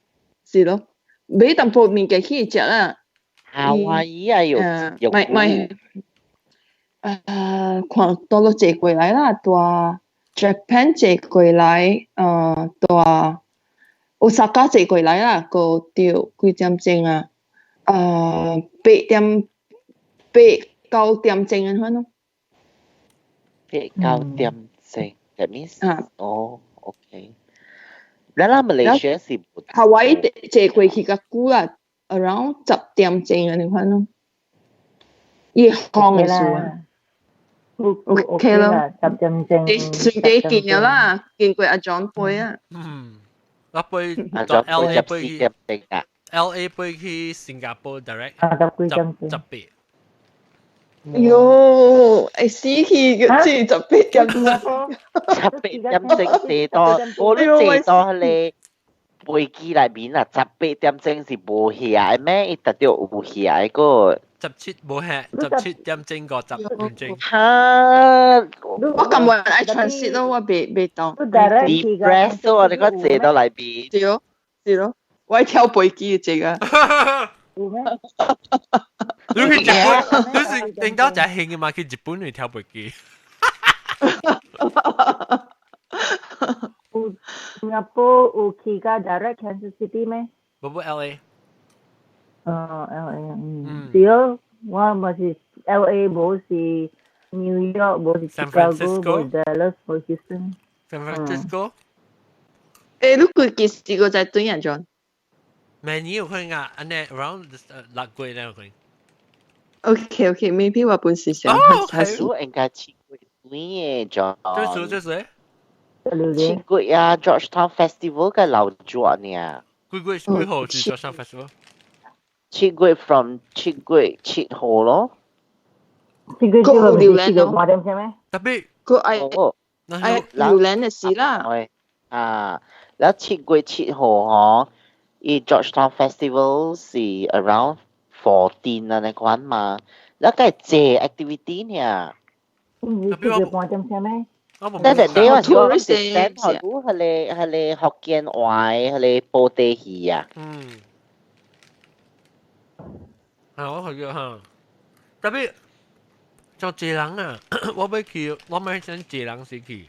是咯，買淡薄物件去食啦。夏威夷啊，有有。咪咪，看倒落坐過來啦，蹛 Japan 坐過來，蹛大阪坐過來啦，閣著幾點鐘啊？8點8、9點鐘按款咯。八九點鐘，that means 啊，哦，OK。咱啦馬來西亞是夏威夷坐過去較久啦，around 10點鐘按款咯。伊空的時啊。OK 咯， 10點鐘。你算幾見了啦，見過阿 John 飛啊。嗯，我飛阿 John L A 飛去點鐘啊，LA 飛去新加坡 direct 十幾點鐘。18。喲，會死去嘅，這18點鐘。 18點鐘坐到，我你坐到彼個飛機內面啊，十八點鐘是無遐的咩？伊特著有遐的個。 17無遐，17點鐘50點鐘。哈！我根本愛 transit 咯，我袂當。 Depressed 咯，你講坐到內面。是咯，是咯，我愛跳飛機的這個。有咩？你去日本，你是頂到真興嘅嘛？去日本去跳飛機。有新加坡有去到 direct Kansas City 咩？無無 LA。哦，LA，嗯，對，我嘛是 LA，無是 New York，無是 Chicago，無 Dallas，無 Houston。 San Francisco。欸，你幾時個在對人 John？明年有可能啊，按呢 around 6個月咧有可能。 OK OK，maybe 我本是想。哦，OK。應該7月對嘅 John。這是這是。 7月啊，Georgetown Festival 嘅鬧熱呢。幾月幾號是 Georgetown Festival？ 7月 from 7月7號咯。 7月7號唔是7月半點鐘咩？特別佢愛愛榴蓮的事啦。啊，然後7月7號嗬，伊 Georgetown Festival 是 around 14 啊，那款嘛，然後該這 activity 呢。唔是7月半點鐘咩？但係你話我是點學到係個福建話，係個布袋戲啊。嗯。係我學嘅嚇，特別就濟人啊，我欲去，我欲想濟人先去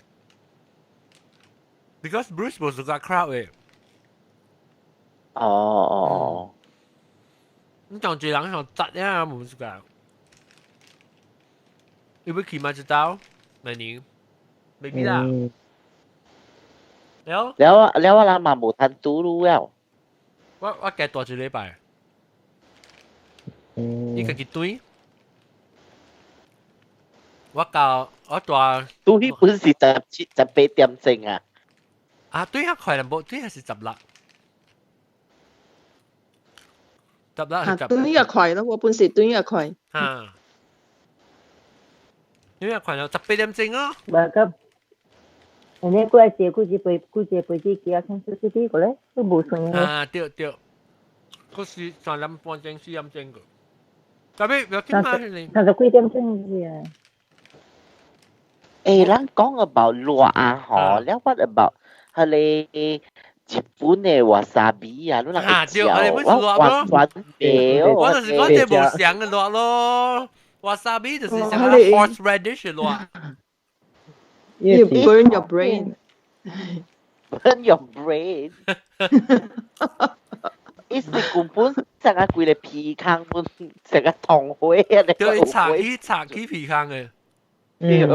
，because Bruce 無 suka crowd 嘅。哦哦。你講濟人想擠啊，無 suka。你欲去嗎？知道？明年，maybe 啦。了。了了，我人嘛無通拄路了。我加大一禮拜。你家己對？我教我大。對本是17、18點鐘啊。啊，對較快啦，無對係是16。16 啊，對較快咯，我本是對較快。啊。對較快咯，18點鐘哦。無咁，你過來坐幾隻飛，幾隻飛機機啊？Kansas City 過來，都無算。啊，對對。嗰時3點半鐘、4點鐘個。特別不要緊嘛，你。 30幾點鐘去啊。誒，咱講 about 熱啊，嗬，了 what about 彼个日本的 wasabi 啊，你人會食？我完全袂。我就是講這無相的熱咯，wasabi 就是像個 horseradish 的熱。 You burn your brain. Burn your brain. 伊是根本成個規个鼻孔本成個通火啊！對，插伊插起鼻孔的。對。你欲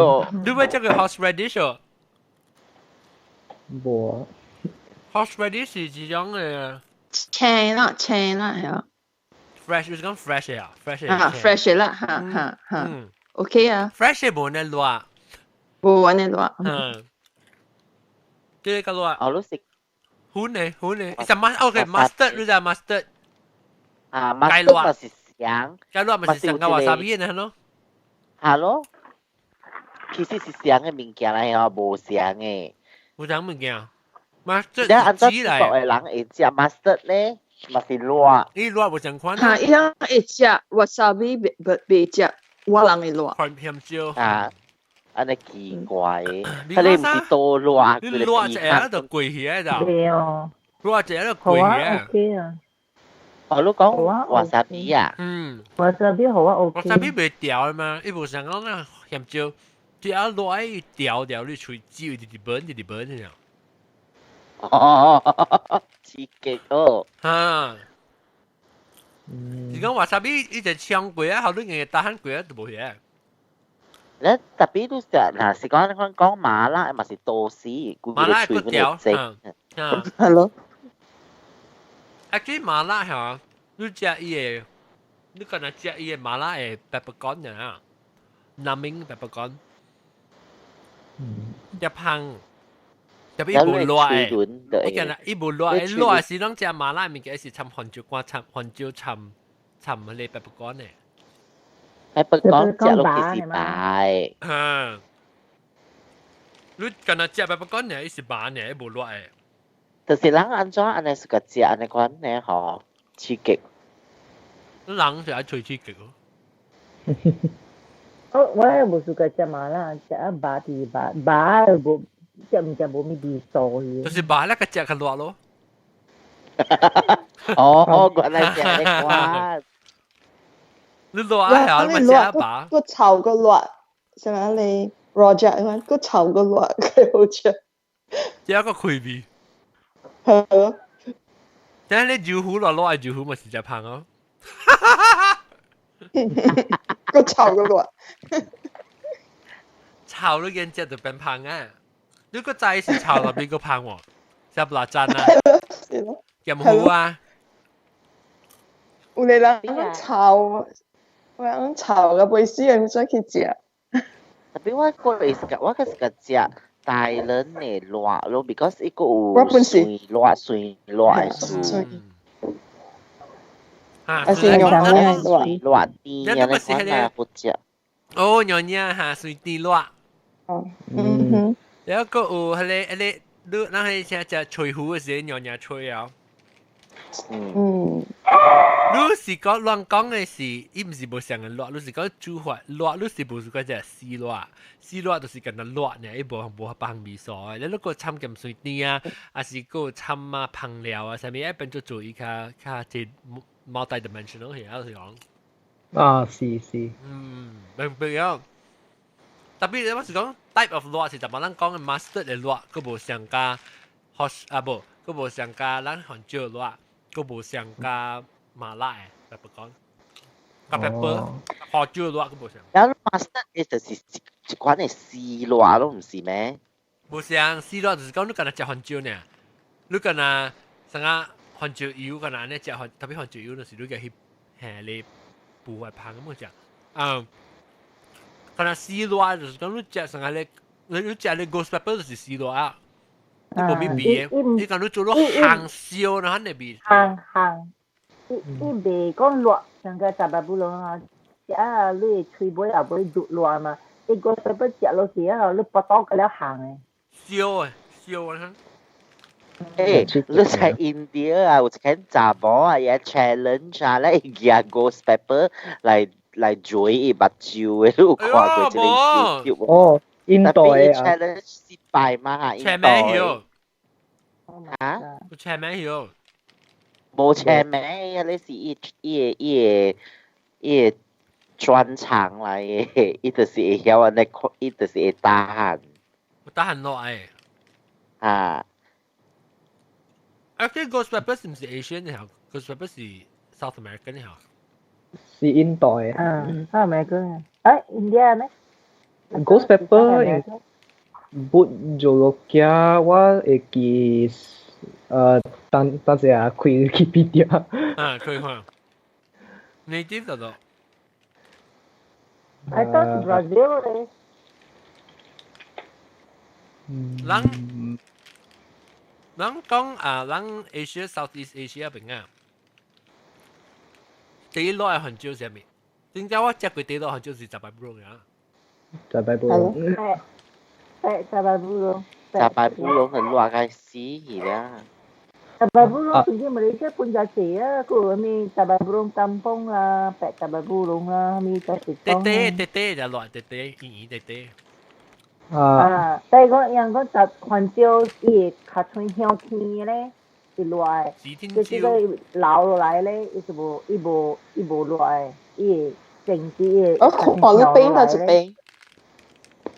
這個 horseradish 哦？無。 horseradish 是一種的。青啦，青啦，係啊。 fresh 就是講 fresh 啊，fresh 啊，fresh 啦，哈哈哈。OK 啊。 fresh 無呢熱。無按呢熱。嗯。這個熱。哦，你食。粉的粉的，什麼？OK mustard，你知 mustard？啊，mustard 嘛是香。雞熱嘛是像個 wasabi 的咯。係咯。其實是相的物件來吼，無相的。無相物件。mustard 你按照中國的人會食 mustard 咧，嘛是熱。伊熱無相款。嚇，伊人會食 wasabi，袂袂食我人的熱。鹹椒。啊，按呢奇怪的，佢哋毋是多熱，你熱一下就過去啊！就。對哦。熱一下就過去啊。 OK 啊。哦，你講 wasabi 啊？嗯。 wasabi 好啊，OK。 wasabi 袂調的嘛，伊無像講那鹹椒，只要熱伊調調你喙舌直直burn 直直 burn 這樣。哦，刺激哦！哈。是講 wasabi 伊就搶過啊，後你硬打喊過啊，就無去。你特別都食，若是講講講麻辣，嘛是多士，麻辣個調，嗯，係咯。 Actually 麻辣嚇，你食伊個，你敢若食伊个麻辣的 peppercorn 啊，numbing peppercorn，一香，特別伊無辣的，你見啦，伊無辣，伊辣是攏食麻辣物件，是摻番椒乾，摻番椒摻摻彼个 peppercorn 的。 peppercorn 食落去是白。嗯，你敢若食 peppercorn 呢，伊是麻呢，伊無辣的。就是人按怎按呢是個食按呢款呢吼，刺激。人是愛吹刺激哦。我我也無喜歡食麻辣，食啊麻佇麻麻無食毋食無物味素去。就是麻那個食較熱咯。哦，原來是按呢款。你熱啊，你咪食麻。個臭個熱，是咪你 Roger 咁個臭個熱佢好食。這個氣味。係咯。但係你燒糊落落，燒糊咪是只香哦。個臭個熱。臭你見食就變香啊！你個仔是臭落邊個香喎？食辣椒啊？鹹糊啊？有個人臭，有人臭個袂死人再去食。特別我個是個，我個是個食大輪的熱咯，because 伊個有水熱水熱的水。啊，是娘娘熱熱甜啊，你款啊不食。哦，娘娘哈，水甜熱。哦，嗯哼。然後閣有彼个彼个，你咱彼聲食吹糊的時，娘娘吹啊。嗯。你是講亂講的是，伊毋是無相的熱，你是講煮法熱，你是無是講只死熱，死熱就是敢若熱爾，伊無無放味素的。你如果摻鹹水甜啊，還是閣摻啊香料啊，啥物愛變做做伊較較這 multi-dimensional 去啊，就是講。啊，是是。嗯，明白啊。特別我是講 type of 熱是淡薄咱講的 mustard 的熱，閣無相佮 horse 啊無，閣無相佮咱番椒熱，閣無相佮麻辣的，peppercorn，佮 pepper，胡椒熱閣無相。然後 mustard 的就是一款的絲熱咯，毋是咩？無相，絲熱就是講你敢若食番椒爾，你敢若啥個番椒油，敢若按呢食番，特別番椒油就是你共去下咧補來芳咁食，嗯。敢若絲熱就是講你食啥個咧，你食咧 ghost pepper 就是絲熱啊，你無咩味的，你講你做落烘燒，然後那味。烘烘，伊伊袂講熱，像個雜白布隆啊，食啊你喙尾後尾熱熱嘛，伊 ghost pepper 食落去啊，你腹肚個了烘的。燒的燒啊！誒，你在 India 啊，有一間查某啊，伊 challenge 啊，咧伊舉 ghost pepper 來來追伊目睭的，你有看過這個 YouTube？哦，印度的啊。challenge 失敗嘛？印度。名嚇？有車名曉？無車名，彼是伊伊个伊个伊个專長來的，伊就是會曉按呢，伊就是會打鼾。打鼾落來。啊。 Actually, ghost pepper 是毋是 Asian 的？Ghost pepper 是 South American 的？是印度的。嗯，South American。誒，India 咩？Ghost pepper Bhut Jolokia 我會記，等等陣開 Wikipedia。啊，開看。Native 就到。 I thought Brazil 咧。人人講啊，人 Asia Southeast Asia 邊啊，第一攞係番椒啥物？點解我食過第一攞番椒是雜白布龍啊？雜白布龍。係係雜白布龍。雜白布龍很熱該死去啦。雜白布龍最近馬來西亞本就濟啊，佢咩雜白布龍 kampung 啦，白雜白布龍啦，咩就係啲啲啲啲就落啲啲，圓圓啲啲。啊，但係講人講就番椒，伊會較像香甜咧，會熱的，就是個留落來咧，伊就無伊無伊無熱的，伊會靜止伊會。我看你邊到一邊。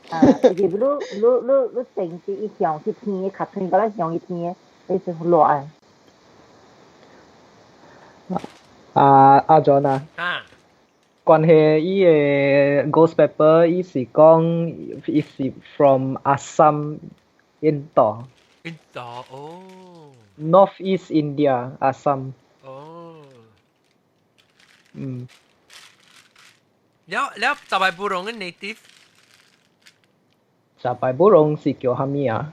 啊，就是你你你你靜止伊香去甜，較像個咧香去甜，伊就熱的。啊，阿 John 啊。啊。關係伊个 ghost pepper，伊是講伊是 from Assam，印度。印度哦。 North East India, Assam。哦。嗯。了了，雜白布龍的 native。雜白布龍是叫啥物啊？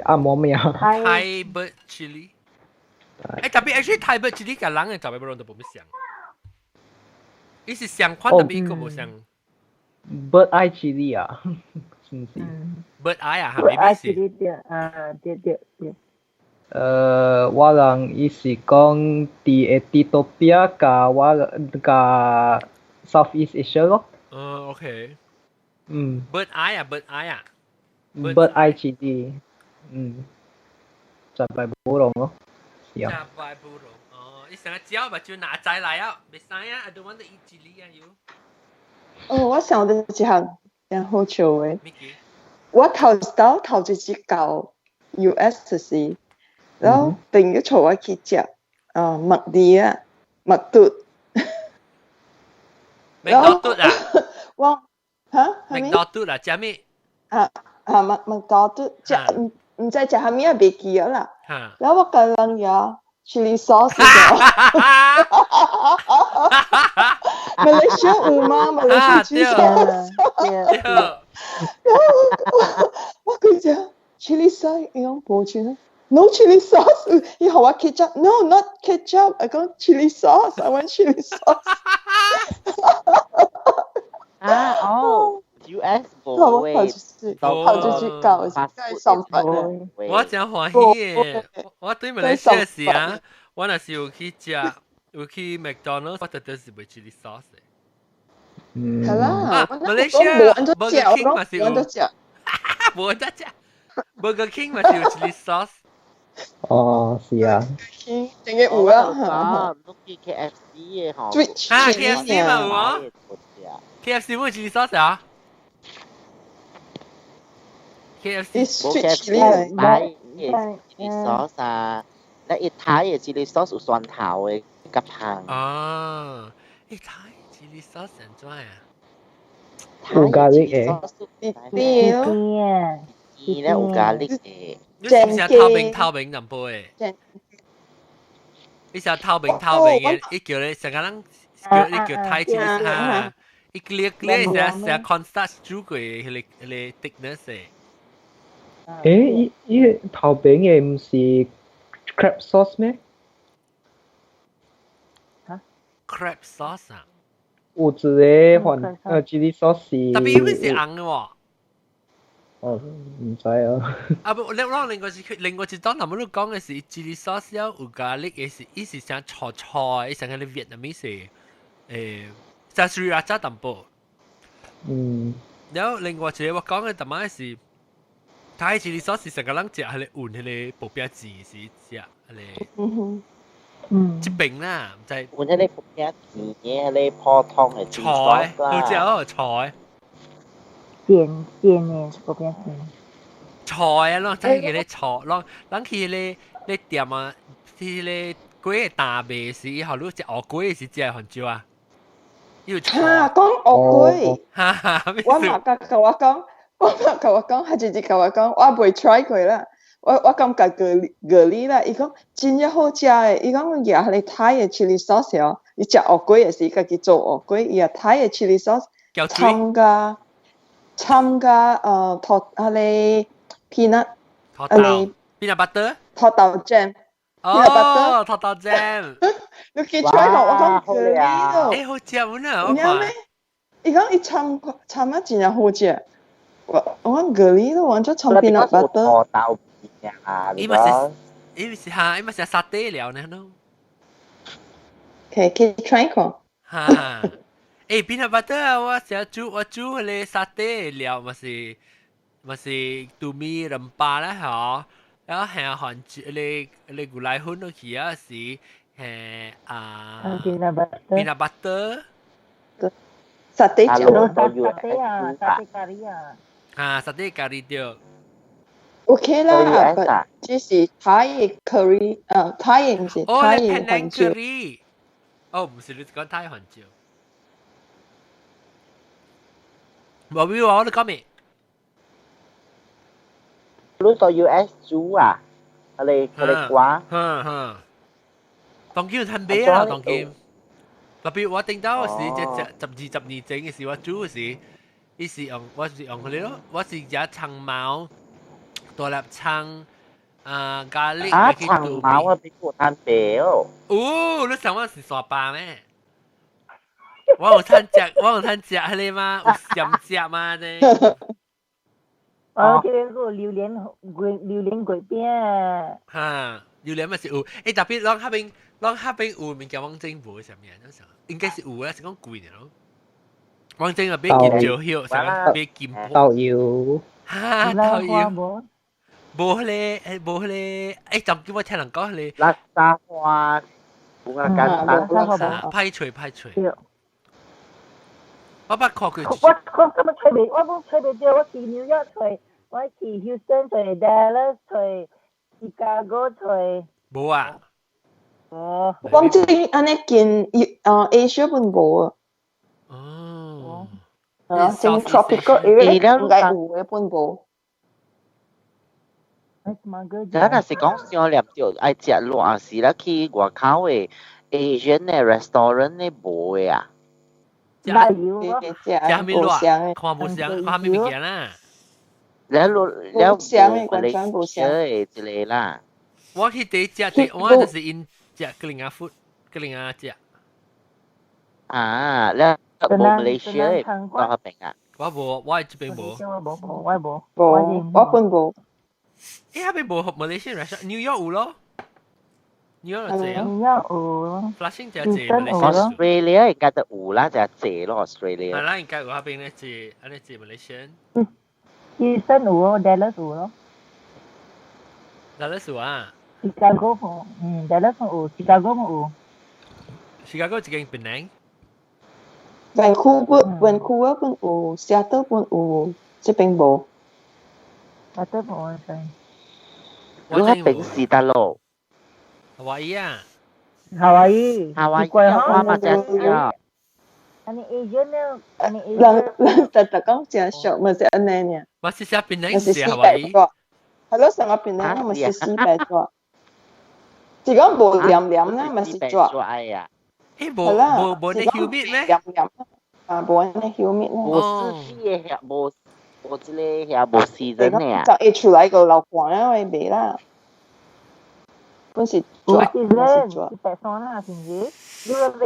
阿無名。 Thai bird chili。欸，特別 actually Thai bird chili 佮人的雜白布龍都無啥像。伊是相款，特別伊個無像。 Bird eye chili 啊，是毋是？Bird eye 啊，係咪是？對啊，對對對。我人伊是講佇埃塞俄比亞佮我佮 Southeast Asia 咯。嗯，OK。嗯。 Bird eye 啊，bird eye 啊。 Bird eye chili，嗯，雜白布龍咯，是啊。雜白布龍。你成日嚼目睭拿仔來啊，袂使啊，I don't want to eat chili 啊，you。哦，我想到一項真好笑的。我頭頭頭一次到 US 時，然後朋友帶我去食啊麥迪啊麥嘟。麥多嘟啊？我嚇？麥多嘟啊？食咩？啊啊麥麥多嘟食毋毋知食啥物啊，袂記得啦。然後我共人講 chili sauce 馬來西亞有嗎？馬來西亞 chili sauce。然後我我佢講 chili sauce，伊講無 chili，no chili sauce。伊予我 ketchup，no not ketchup，我講 chili sauce，I want chili sauce。啊哦，US 無誒，頭就是教上班。我真歡喜的，我對馬來西亞時啊，我若是有去食，有去 McDonald's，我特別是買 chili sauce 的。嗯。係啦，馬來西亞 Burger King 嘛是有，無得食，Burger King 嘛是有 chili sauce。哦，是啊。定嘅有啊。你去 KFC 的吼。啊，KFC 嘛有啊。KFC 冇 chili sauce 啊？KFC 冇 KFC 買嘅 chili sauce 啊，那伊 Thai 的 chili sauce 有蒜頭的，較香。啊，伊 Thai chili sauce 怎樣啊？有咖喱的。啲咯。伊咧有咖喱的。你是毋是透明透明淡薄的？你是透明透明的，伊叫咧成個人叫伊叫 Thai chili 哈，伊 clear clear 成成 cornstarch 煮過彼個彼個 thickness 的。誒，伊伊頭邊的毋是 crab sauce 咩？嚇？crab sauce 啊？有一個番chili sauce 是。特別伊是紅的喎。哦，毋知啊。啊不，你我另外是另外一當頭你講嘅是 chili sauce 了有 garlic 嘅是，伊是像菜菜，伊像個 Vietnamese 誒，就 sriracha 淡薄。然後另外一個我講嘅淡仔是，泰 chili sauce 是成個人食彼个換彼個薄餅子是食彼个。這邊啦，就係換彼個薄餅子嘅彼個普通嘅菜，好食哦菜。煎煎嘅薄餅子。菜啊，攏知佢咧菜，攏咱去彼个咧店啊，去彼個粿大賣時，以後你食芋粿是食番椒啊？有菜。哈，講芋粿。哈哈，我嘛甲甲我講，我嘛甲我講，他直直甲我講，我未 try 過啦。我感覺咖咖喱啦，伊講真正好食的，伊講舉彼個泰的 chili sauce 哦，伊食芋粿也是家己做芋粿，伊也泰的 chili sauce，摻加摻加塗彼个 peanut，塗豆，peanut butter，塗豆醬。哦，塗豆醬。你去 try 過，我講咖喱咯。欸，好食有呢，我看。伊講伊摻摻啊真正好食，我講咖喱咯，我做摻 peanut butter。塗豆啊！伊嘛是，伊是哈，伊嘛是沙爹料呢，喏。可以可以 try 過。哈，欸，peanut butter 啊，我成日煮我煮彼个沙爹料嘛是嘛是 tumi rempah 啦，嗬。然後係番椒，你你牛奶粉落去啊是係啊。 peanut butter。沙爹醬。沙爹啊，沙爹咖喱啊。啊，沙爹咖喱對。 OK 啦，but 這是泰 curry，泰毋是泰番椒。哦，毋是你講泰番椒。無比我你講咩？你到 US 煮啊？佢哋瓜。哼哼。當今趁買啊，當今。特別我頂到時只十二十二整嘅時，我煮嘅時，伊是用我是用佢哋咯，我是食葱毛。大粒葱啊，咖喱啊，葱毛啊，比我攤白哦。哦，你想我是沙巴咩？我有趁食，我有趁食彼個嗎？有鹹食嗎？呢？我這邊個榴蓮粿榴蓮粿餅。哈，榴蓮嘛是有，欸，特別攏彼邊攏彼邊有物件往整無啥物啊？應該是有啦，是講貴爾咯。往整啊買金蕉葉，啥物買金豆油。哈，豆油。無彼個，無彼個，欸，就叫我聽人講彼個。垃圾花，有啊簡單。歹揣歹揣。我捌看過。我根本揣袂，我講揣袂著，我去紐約揣，我去 Houston 揣，Dallas 揣，Chicago 揣。無啊。哦。講真，按呢近Asia 本無啊。哦。啊，正 tropical area 應該有的本無。咱若是講想念著愛食熱時啦，去外口的 Asian 的 restaurant 的無的啊。食啥物熱？看無相，看啥物物件啦？了了無完全無相的一個啦。我去第一食第，我就是𪜶食格林亞 food，格林亞食。啊，了無馬來西亞的到彼邊啊？我無，我這邊無。我無，我無。無，我本無。欸，彼邊無馬來西亞 restaurant，New York 有咯。New York 有濟啊。 New York 有。 Flushing 就濟馬來西亞。 Australia 應該就有啦，就濟咯 Australia。係啦，應該有彼邊咧濟，按呢濟馬來西亞。 Houston 有咯，Dallas 有咯。 Dallas 有啊。 Chicago 有，嗯，Dallas 有，Chicago 有。 Chicago 一間檳城。 Vancouver 本有，Seattle 本有，這邊無。 Seattle 無對。你彼邊是佗落？夏威夷啊。夏威夷。夏威夷我嘛真是啊。按呢 Asian 呢？按呢 Asian。人人特特講真俗，咪是按呢爾。我是寫檳城是夏威夷。係咯，上個檳城咪是四百多。是講無黏黏啦，咪是熱。欸，無無無呢 humid 咩？黏黏啊，無按呢 humid 無四季的遐，無無這個遐無 season 的啊。就會出來個流汗啊，會袂啦。本是熱，本是熱。白山啦，是毋是？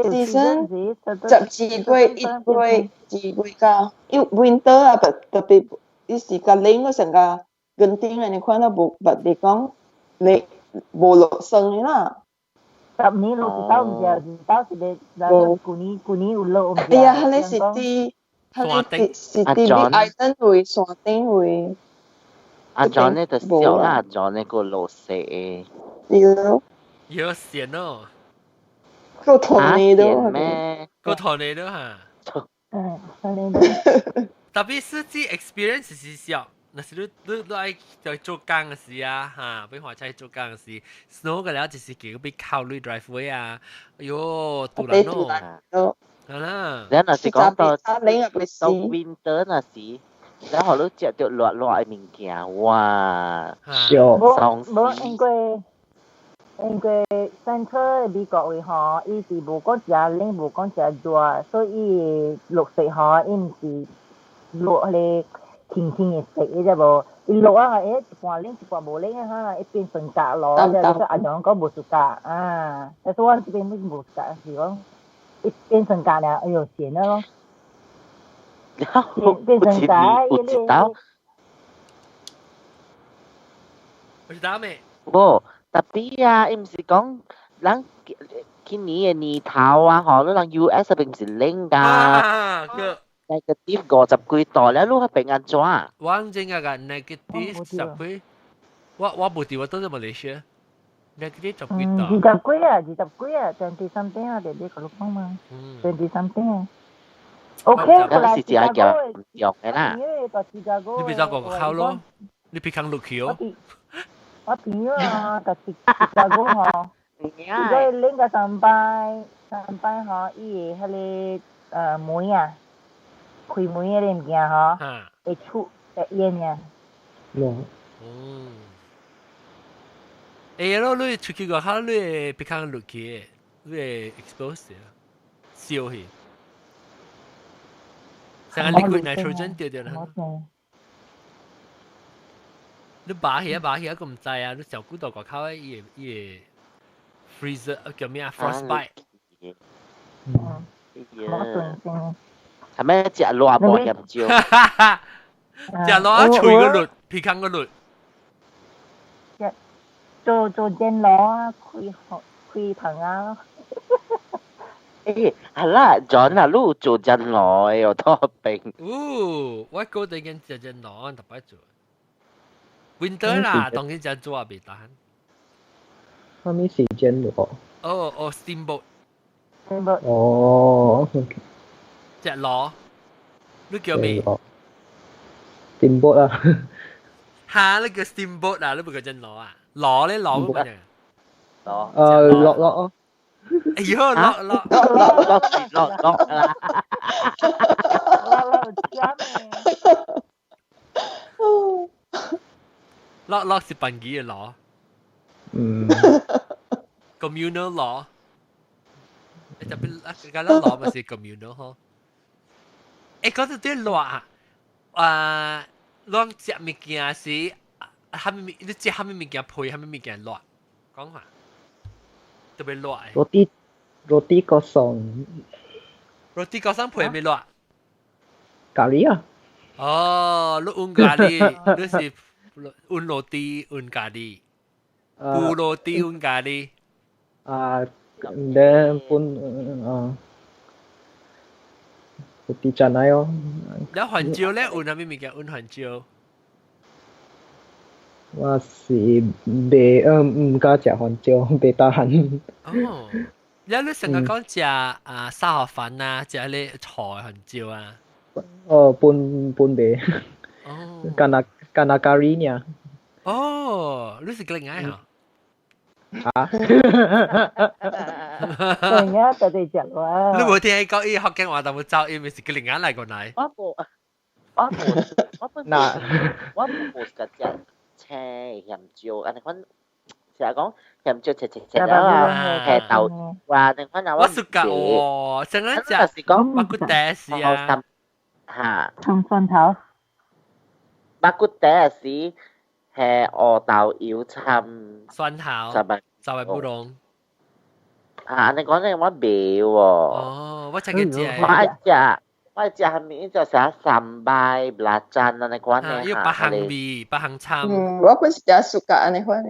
season 12月、1月、2月到，因 winter 啊，特特別伊是較冷咯，成個 Genting 安尼款咯，無捌你講你無落霜的啦。 10年落一道毋知，一道是咧，舊年舊年有落毋知。哎呀，彼個是佇，彼個是佇 Big Island 位山頂位。阿 John 呢就少啦，阿 John 呢個落雪。對。有線哦。個 tornado 咩？個 tornado 哈。嗯，tornado。特別實際 experience 是小，若是你愛在做工嘅時啊，哈，俾華仔做工嘅時，snow 個了就是叫俾考慮 driveway 啊，哎喲，堵爛咯，係啦。你若是講到到 winter 那時，然後你食著熱熱的物件，哇！燒。無無因為因為 central 美國位吼，伊是無講誠冷，無講誠熱，所以落雪吼，伊毋是落彼個輕輕的雪，你知無？伊落啊，一半冷一半無冷啊，哈，伊變成格落，即係阿娘講無 suka 啊，但是我這邊無 suka，是講一變成格了，哎喲，鹹了咯。變成格，有一道，有一道咩？無，特別啊，伊毋是講咱今年的年頭啊，吼，你人 US 並毋是冷㗎。啊，個 negative 50幾度咧，你彼邊按怎？我真係個 negative 十幾，我無佇我倒佇馬來西亞，negative 十幾度。二十幾啊，二十幾啊，20 something 啊，弟弟甲你講嘛，20 something 啊。OK，過來是真嚴重的啦。你別走過口咯，你別扛落去哦。我朋友啊，佇芝加哥吼，伊個冷個三擺，三擺吼，伊會彼個門啊，開門彼個物件吼，會出會煙啊。嗯。嗯。欸，咯，你出去外口，你會別扛落去，你會 expose 燒去。成個 liquid nitrogen 掉掉啦。你拔起啊拔起啊，佢毋知啊！你上古到外口伊會伊會 freezer 叫咩啊？frostbite。嗯。係咩食熱無鹹椒？食熱喙個綠，鼻孔個綠。做做電爐啊，開開棚啊。欸，係啦，John 啊，你有做電爐的哦，托病。哦，我個最近食電爐特別做。Winter 啦，當然真做啊，袂當。啥物時間爐？哦哦，steamboat。 steamboat。哦。隻螺，你叫咩？steamboat 啊。嚇！你叫 steamboat 啊？你唔叫隻螺啊？螺咧螺乜嘢？螺。落落哦。哎呦，落落落落落落啦！落落加咩？落落是笨機嘅螺。嗯。 Communal 螺。你特別啊，嗰個螺咪是 communal 嗬。欸，講到啲螺啊，啊，攏食物件時，啥物物，你食啥物物件配啥物物件辣？講下。特別辣。 Roti roti kosong。 Roti kosong 配咩辣？咖喱啊。哦，你換咖喱，你是換 roti 換咖喱，布 roti 換咖喱。啊，then 半啊，roti canai 哦。有番椒咧，換啥物物件？換番椒。我是袂毋敢食番椒，袂 tahan。哦，你成日講食啊沙河粉啊，食咧菜番椒啊。哦，半半袂。哦。干那干那咖喱爾。哦，你是吉愛啊？嚇？對呀，就係食啦。你無聽伊講伊福建話，但無走，伊咪是吉林來過來。我無，我無，我本我無食食青鹹椒，按呢款成日講鹹椒切切切啊，下豆哇，你款啊我暑假哦，成日食是講肉骨茶是啊，嚇，葱蒜頭，肉骨茶是係烏豆油摻蒜頭，十八十八布隆。啊，你講呢我袂喎。哦，我食過食。我愛食，我食蝦米就食 sambal belacan 按呢款的。有別項味，別項參。嗯，我本是食 suka 按呢款的。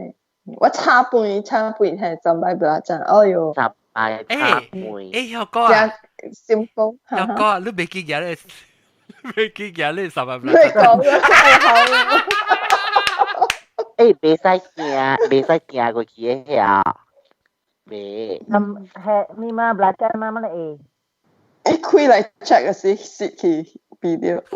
我炒飯炒飯係 sambal belacan，哎喲。 sambal 炒飯。欸，曉哥啊。 simple。曉哥，你袂記得咧？袂記得咧 sambal belacan。你講啦，好。欸，袂使行，袂使行過去的遐。袂。咁係咩嘛？belacan 嘛乜嚟？一開來 check 嘅時，失去 video。伊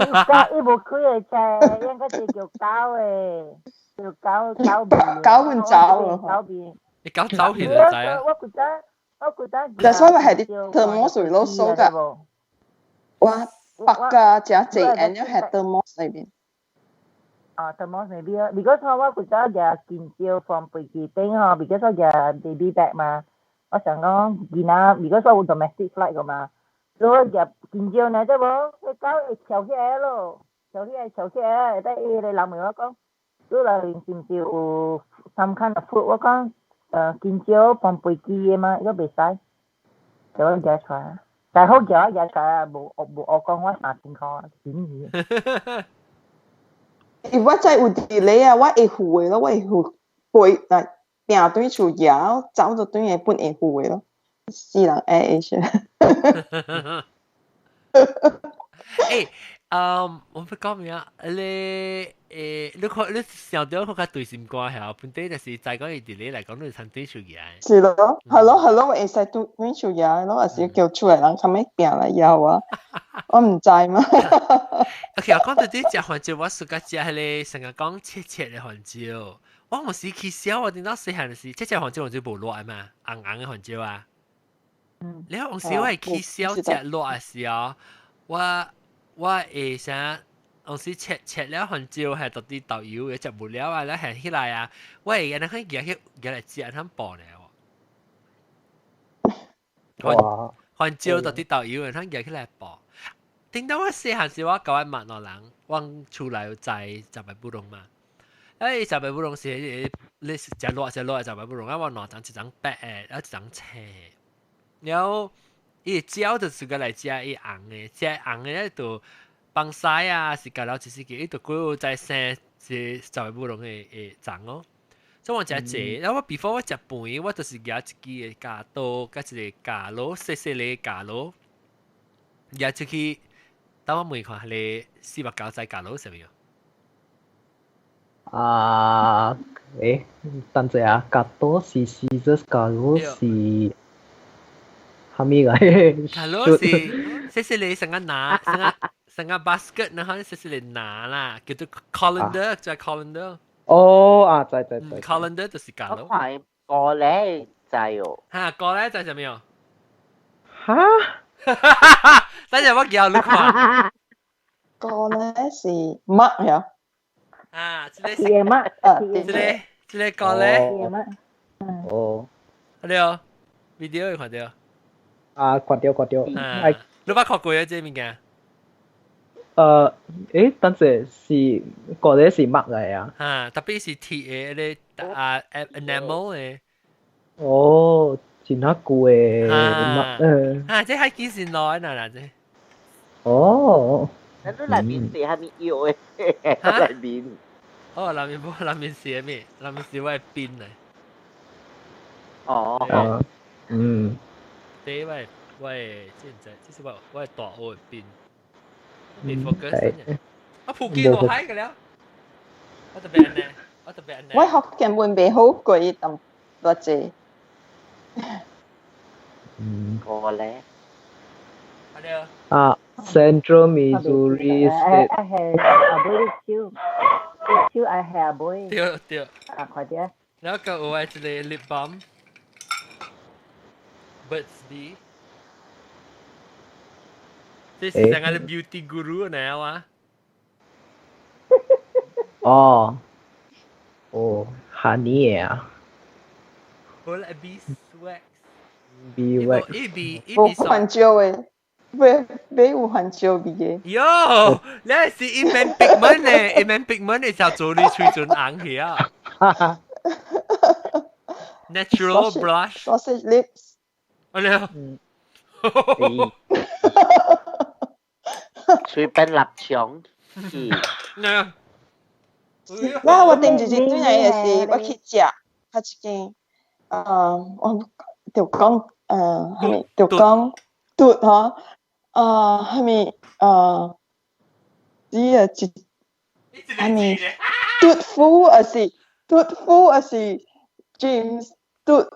無開來 check，應該是叫狗的，叫狗狗味。狗會走咯。狗味。你狗走去就知啊。我覺得，我覺得。但所以係啲 thermos 水攞數㗎。哇，白㗎，食濟，然後係 thermos 裏邊。啊，thermos maybe 啊，because 我覺得嘅見招放飛機頂嗬，because 我嘅 baby bag 嘛，我想講囡仔，because 我有 domestic flight 個嘛。所以夾見招呢，對無？迄狗會跳起來咯，跳起來，跳起來，下底伊個人問我講，你內面是毋是有 some kind of food？我講，見招放飛機的嘛，伊講袂使，叫我夾出來。但好夾我夾出來，無無我講我3000箍，便宜。伊我知有 delay 啊，我會付的咯，我會付飛來訂轉厝夾，走就轉會本會付的咯。死人 A 先。欸，嗯，我欲講咩啊？你欸，你看你想著較對心肝遐，本底就是知講伊佇咧來講，你通對厝夾。是咯，係咯係咯，我會使對對厝夾咯，還是叫厝的人較欲拼來枵我，我毋知嘛。 OK，我講到這食番椒，我 suka 食彼个成日講切切的番椒。我有時去燒，我頂到細漢時，切切番椒我就無熱嘛，紅紅的番椒啊。你有時我會去燒食熱的時候，我會啥？有時切切了番椒係到底豆油會食無了啊，了還起來啊，我會按呢去夾去夾來食，通爆呢喎。哇！番椒到底豆油，通夾起來爆。頂到我細漢時，我交我馬來人，阮厝內有栽雜白布隆嘛。哎，雜白布隆是你食熱食熱雜白布隆，啊，我兩張一張白的，啊一張青的。然後伊椒就是個來食伊紅的，食紅的咧就放屎啊，是甲了一時個，伊就幾有在生這雜白布隆的的種哦。所以我食這，然後我 before 我食飯，我就是舉一支的鉸刀，佮一個鉸螺，細細个鉸螺，舉出去。等我問看，彼个489知鉸螺啥物啊？啊，欸，等陣啊，鉸刀是 scissors，鉸螺是啥物來？鉸螺是細細个成個拿，成個成個 basket，然後細細個拿啦，叫做 colander，就係 colander。哦，啊，知知知。 colander 就是鉸螺。我看過咧知哦。哈，過咧知啥物哦？哈？等陣我叫你看。過咧是乜呀？啊，這個是乜？啊，這個這個過咧。哦。對哦，video 有看著。啊，看著看著。啊，你捌看過啊？這物件？欸，等陣是過咧是乜來啊？啊，特別是鐵的，彼個啊 enamel 的。哦。真啊舊的啊，啊，這還幾時來呢？啦這。哦。咱你內面寫啥物藥的？內面。哦，內面無，內面寫咩？內面是我的鬢來。哦。嗯。這我的我的這毋知，這是我我的大學的鬢。未 focus 啊，普吉落海個了。我特別呢，我特別呢。我福建文袂好過淡薄濟。嗯。過咧。啊，Central Missouri State。啊係阿妹你手，你手愛係阿妹。對對。啊，快啲。然後個有一個 lip balm。Burt's Bees。這是成個 beauty guru 呢哇。哦。哦，honey 啊。好啦，beeswax。 beeswax。伊比伊無番椒的，買買有番椒味的。喲，你是伊免 pigment 呢？伊免 pigment 的時候做你喙唇紅去啊。Natural blush。 Sausage lips。哎呀。喙變臘腸去。我我頂住一對來的是我去食，較一間，我就講，係咪就講嘟嗬，係咪只啊一係咪嘟夫還是嘟夫還是 James 嘟？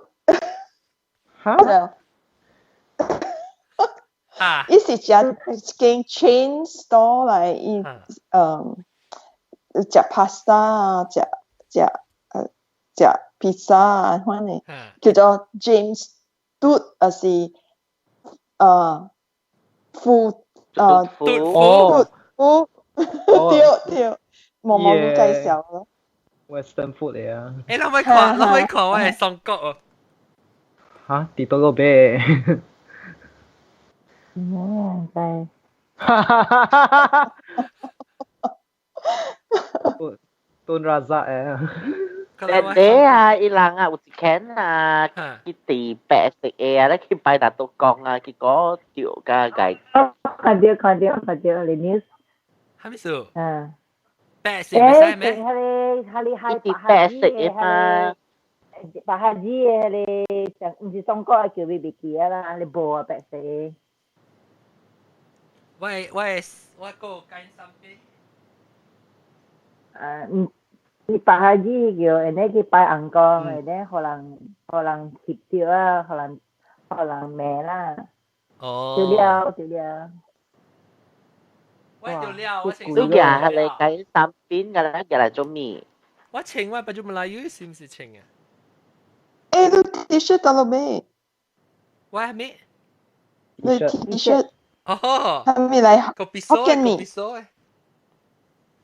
哈？啊！伊是食一間 chain store 來，伊食 pasta 啊，食食食 pizza 啊，款的叫做 James 嘟，還是富嘟嘟富，對對，無無介紹咯。 Western food 嚟啊！誒，你可唔可以看？你可唔可以看我係宋國哦？嚇，佇倒落買？嗯，對。哈哈哈哈哈！Tun Razak 誒。你啊，伊人啊，有一間啊，去佇白色的啊，咧去擺拿督公啊，結果掉甲個。看到看到看到，你 news。啥物事？嗯。白色袂使咩？彼個彼個伊白色的嘛。白哈子的彼個，毋是宋國叫伊袂記啊啦，你無啊白色。我我我個揀三邊。啊，嗯，伊白哈子叫，下呢去拜尪公，下呢予人予人翕著啊，予人予人罵啦。哦。對了對了。我對了，我你夾係你揀三邊嘅啦，夾來做咩？我穿我 baju Melayu 是毋是穿啊？誒，你 T 恤到了未？我係咩？你 T 恤。哦。係咪來？個比索，福建麵。個比索。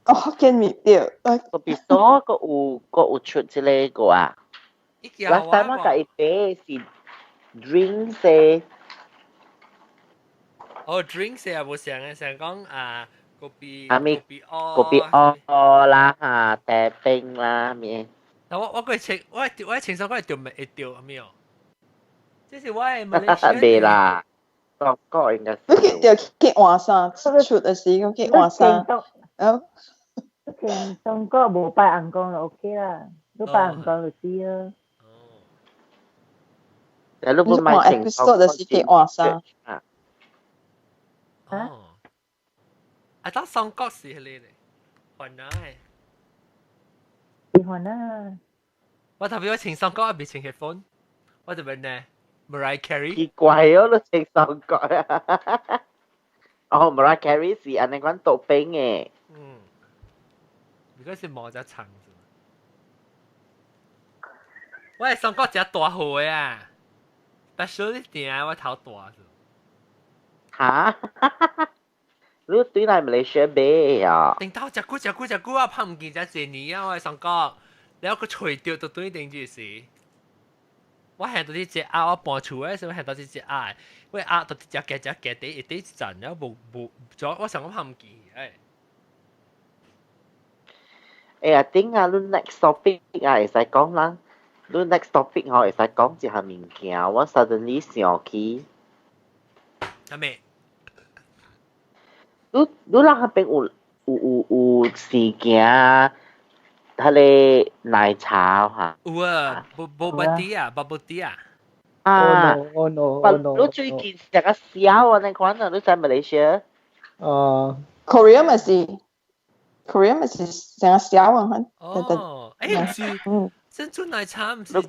哦，福建麵對。個比索個有個有出這個啊？我 Last time 我共伊買是 drinks 的。哦，drinks 啊，無想啊，想講啊，個比啊咪個個比哦啦嚇，茶冰啦咩？但我我個穿我我穿衫我會掉咪會掉咩哦？這是我的馬來西亞。未啦，國國應該。你去掉去換衫，出的時講去換衫。哦。穿中國無拜尪公就 OK 啦，你拜尪公就死啦。你不買換 episode 的時去換衫。啊。哦。啊，當宋國是彼個咧，雲南的。是雲南。我特別我穿宋國，我未穿 headphone，我就問呢，Mariah Carey。奇怪哦，你穿宋國啊？哦，Mariah Carey 是按呢款杜冰的。嗯。如果是毛只長。我係宋國食大號的啊，但小啲店我頭大。嚇？你對來馬來西亞買啊？頂到食久食久食久啊，拍毋見食一年啊，我係宋國，然後佢揣著就對頂就是。我行到啲隻鴨，我搬厝的時候行到啲隻鴨，我鴨到啲隻夾隻夾底一底一層，然後無無咗，我想講拍毋見誒。欸啊，頂啊，你 next topic 啊，會使講啦。你 next topic 吼會使講一項物件，我 suddenly 想起。啥物？你你人彼邊有有有有生件，彼個奶茶哈？有啊，boba tea 啊，bubble tea 啊。啊 Oh no! Oh no! 你最近食個痟啊？你看啊，你在馬來西亞？哦。 Korea 咪是，Korea 咪是成個痟啊！哦，欸，毋是，珍珠奶茶毋是到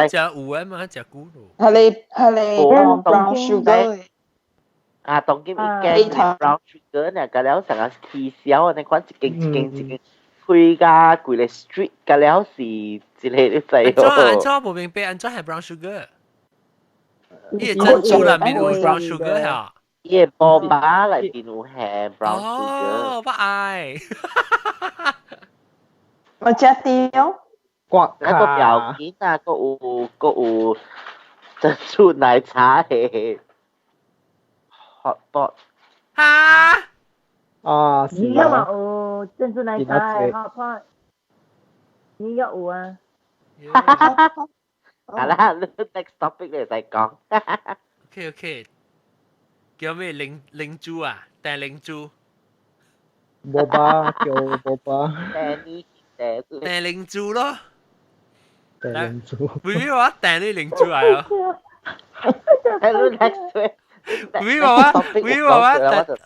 食有的嘛？食久咯。係你係你 brown sugar。啊，當今一間 brown sugar 呢，個了成個起痟啊！你看一間一間一間開甲規個 street，個了是一個你知哦。按怎無明白？按怎係 brown sugar？伊個珍珠內面有 brown sugar 嚇。伊個 boba 內面有係 brown sugar。哦，我愛。我食掉。刮那個表件啊，閣有閣有珍珠奶茶的 hot pot。哈？啊，是你嘛有珍珠奶茶的 hot pot？你有有啊？好啦，next topic 你再講。 OK OK，叫咩靈靈珠啊？定靈珠？ Boba 叫 boba。訂你訂訂靈珠咯。訂靈珠。微微話訂你靈珠嚟啊！ Hello next week。微微話微微話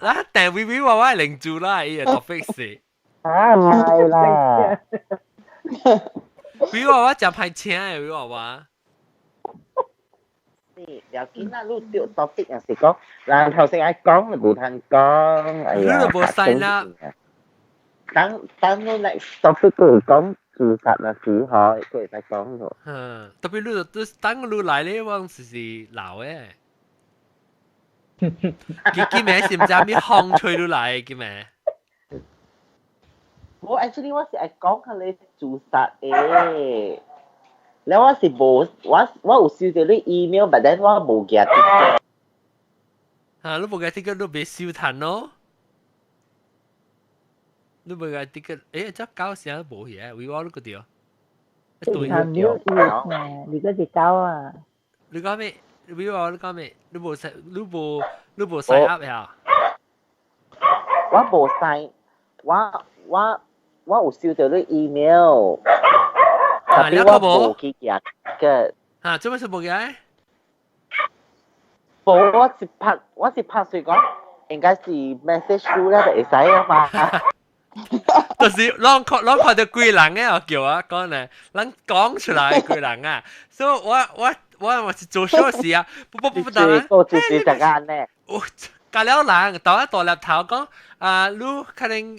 啊訂微微話話靈珠啦，伊個 topic 是。啊唔係啦。微微話真歹請的，微微話。了緊啦，你掉 topic 也是講，人頭先愛講，你無通講，哎呀。你都無 sign up。等等你 next topic 佢講自殺嘅時候，佢會使講咗。嗯，特別你都等你來咧，我是是老的。佢叫咩？是毋知咩風吹落來？叫咩？我 actually 我是愛講佢你自殺的。แล้ว我是無我有收到你 email，but then 我無寄。嚇！你無寄這個，你別收談咯。你無寄這個，欸，這搞啥無去啊？為我你個對。對，你你個是搞啊？你講咩？為我你講咩？你無你無你無 sign up 呀？我無 sign，我有收到你 email。啊，你個無去寄個。嚇，做咩事無寄？無，我是拍水講，應該是 message 你咧就會使啊嘛。就是攏看到幾人嘅，我叫我講咧，咱講出來幾人啊，所以我是做小事啊，不不不不，當然，就是這個呢。我隔了人，當一大粒頭講啊，你可能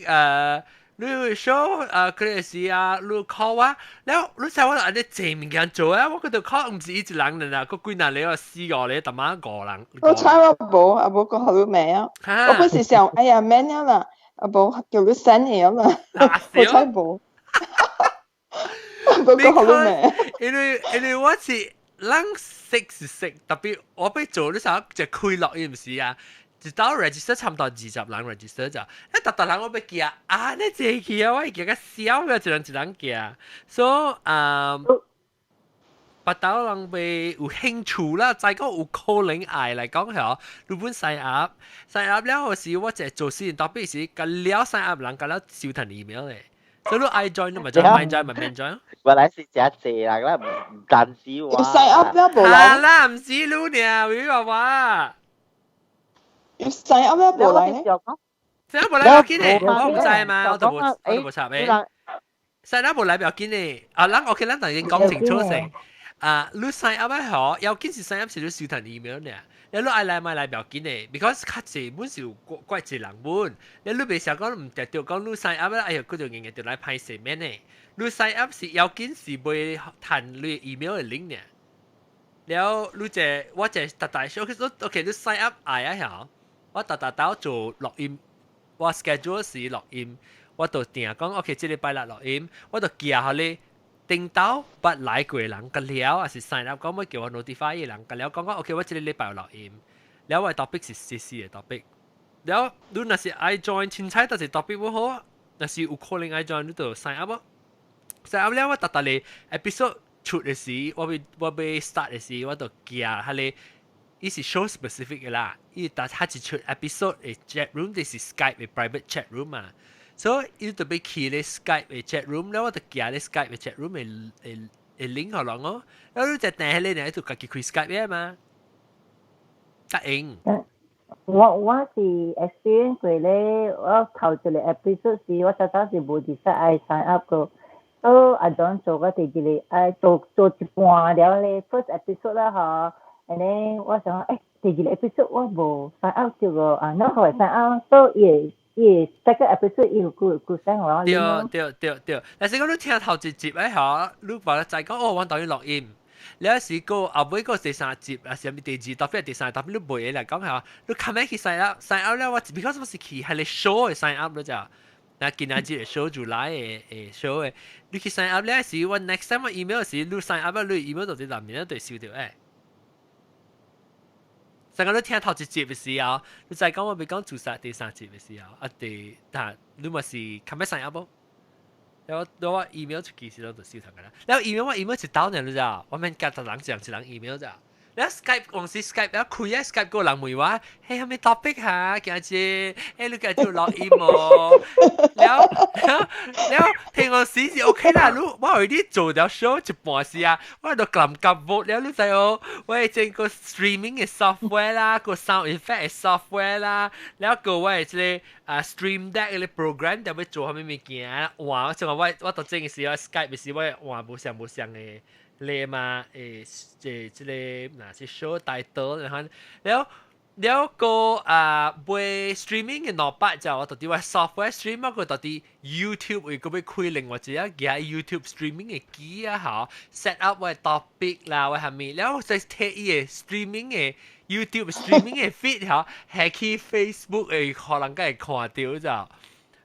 你 show 啊，佢是啊，你 call 我，了你知我按呢濟物件做啊，我嗰度 call 毋是伊一人爾啊，閣幾若個四五個，逐晚五人。我猜我無，啊無講予你名啊，我本是想，哎呀免了啦，啊無叫你 send 了啦，我猜無，無講予你名。因為我是人識是識，特別我欲做你啥就開樂伊毋是啊。一到 register 差毋多20人 register 就，一逐逐人我欲寄啊，你濟去啊，我會寄較少嘅，一人一人寄，所以啊，別兜人欲有興趣啦，再講有可能愛來講嗬，你本 sign up，sign up 了後時我就做事，特別是佮了 sign up 人佮了收傳 email 咧，所以你愛 join 你咪 join，免 join 咪免 join。原來是真濟人啦，毋單止我。 sign up 了無來。啦，毋是你爾，微娃娃。要 sign up 了無來呢？ sign up 無來不要緊的，我毋知嘛，我都無插的。sign up 無來不要緊的，啊，咱 OK，咱當然講清楚先。啊，你 sign up 好，要緊是 sign up 是你收傳 email 呢。你愛來莫來不要緊的，because 較濟本是有怪濟人本，你袂想講毋定著講你 sign up 哎喲，佢就硬硬就來歹勢免的。你 sign up 是要緊是袂彈你 email 的 link 呢。了，你這我這逐大 OK OK，你 sign up 愛啊曉。我逐逐兜做錄音，我 schedule 時錄音，我就定講 OK，這禮拜六錄音，我就寄予你頂到捌來過人，佮了，還是 sign up 講欲叫我 notify 的人，佮了講講 OK，我這個禮拜有錄音，了我的 topic 是這四个 topic，了你若是愛 join 凊彩，但是 topic 不好，若是有可能愛 join，你就 sign up 咯。sign up 了我逐逐個 episode 出的時，我欲 start 的時，我就寄彼個。伊是 show specific 的啦，伊但他一出 episode 的 chat room，就是 Skype 的 private chat room 嘛，所以伊就欲去咧 Skype 的 chat room，了我就寄咧 Skype 的 chat room 的 link 予人哦，了你就訂彼個呢，就家己開 Skype 的嘛，較用。我是 experience 過咧，我頭一個 episode 時，我早早是無 decide 愛 sign up 個，所以阿 John 做我第二個愛做做一半了咧，first episode 啦嗬。And then 我想講，第二個 episode 我無 sign up 這個啊，那後來 sign up，所以伊 second episode 伊有顧 send 我。對對對對，但是講你聽頭一集咧嗬，你話再講哦，我等於錄音。你有時個後尾個第三集啊，是咪第二特別第三特別你袂來講嚇，你 comment 去 sign up，sign up 了我，because 我是去係你 show 的 sign up 了咋。那今仔日 show 就來的的 show 的，你去 sign up 了時，我 next time 我 email 時，你 sign up 你 email 就佇內面就收到誒。上個你聽頭一集的時候，你再講我欲講自殺第三集的時候，啊第，但你嘛是 comment sign up 無？然後我 email 出去時，就收到㗎啦。然後 email 我 email 一兜呢，你知道？我免加逐人一人一人 email 咋。你 Skype 公司 Skype 一開啊 Skype 個人問我，嘿，係咩 topic 嚇？今日，誒你今日落 email，了了了，聽我時是 OK 啦，你我有啲做條 show 一半時啊，我喺度撳撳 vote 了，你知哦，我係整個 streaming 嘅 software 啦，個 sound effect 嘅 software 啦，了個我係這個啊 stream deck 嘅 program 特別做啥物物件，哇！像我我到整嘅時候 Skype 時我換無相無相嘅。咧嘛，誒，這這個若是 show title，然後了了個啊，買 streaming 嘅200就我到底我 software stream 啊，個到底 YouTube 會個要開另外一個 YouTube streaming 嘅機啊，嚇 set up 我 topic 啦，我係咪？了我再睇伊個 streaming 嘅 YouTube streaming 嘅 feed 嚇，係去 Facebook 會可能會看到就，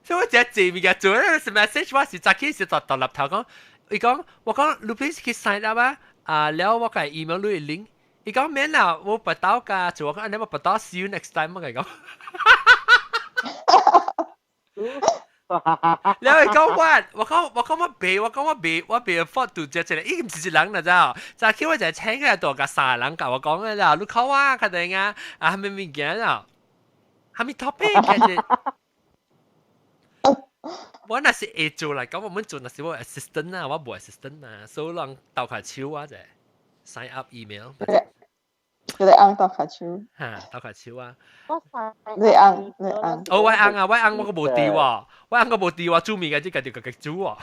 所以我只字物件做咧是 message 我是早起是獨獨立頭講。伊講，我講你 please 去 sign up 啊，啊，了我個 email 你 link，伊講免啦，我不到㗎，做我講，你我不到，see you next time 我講。了伊講 what？我講我講我袂，我講我袂，我袂 afford to 這這個，伊毋是一人啦，知早起我就請個大個三個人甲我講嘅啦，你考我較定啊，啊，啥物物件啦，啥物 topic 嘅。我若是會做嚟講，我們做若是我 assistant 啊，我無 assistant 啊，所以人鬥下手啊，就 sign up email。佢哋翁鬥下手。嚇，鬥下手啊！你翁，你翁。哦，我翁啊，我翁我個無佇喎，我翁個無佇喎，煮麵嘅只家己家己煮喎。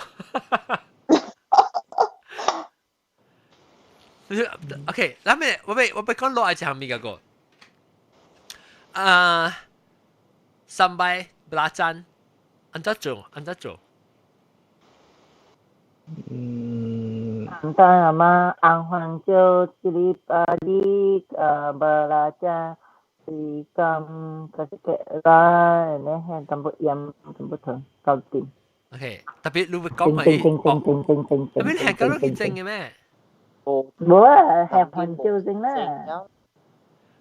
OK，咱們我欲我欲講落來一項物件個。啊，sambal belacan。按怎做？按怎做？嗯，簡單啊嘛，紅番椒一粒啊，你啊 belacan 水甘，可是個啦，你係淡薄鹽，淡薄糖，搞掂。 OK，特別你會講咪？特別係咁樣去整嘅咩？無啊，係番椒先啦。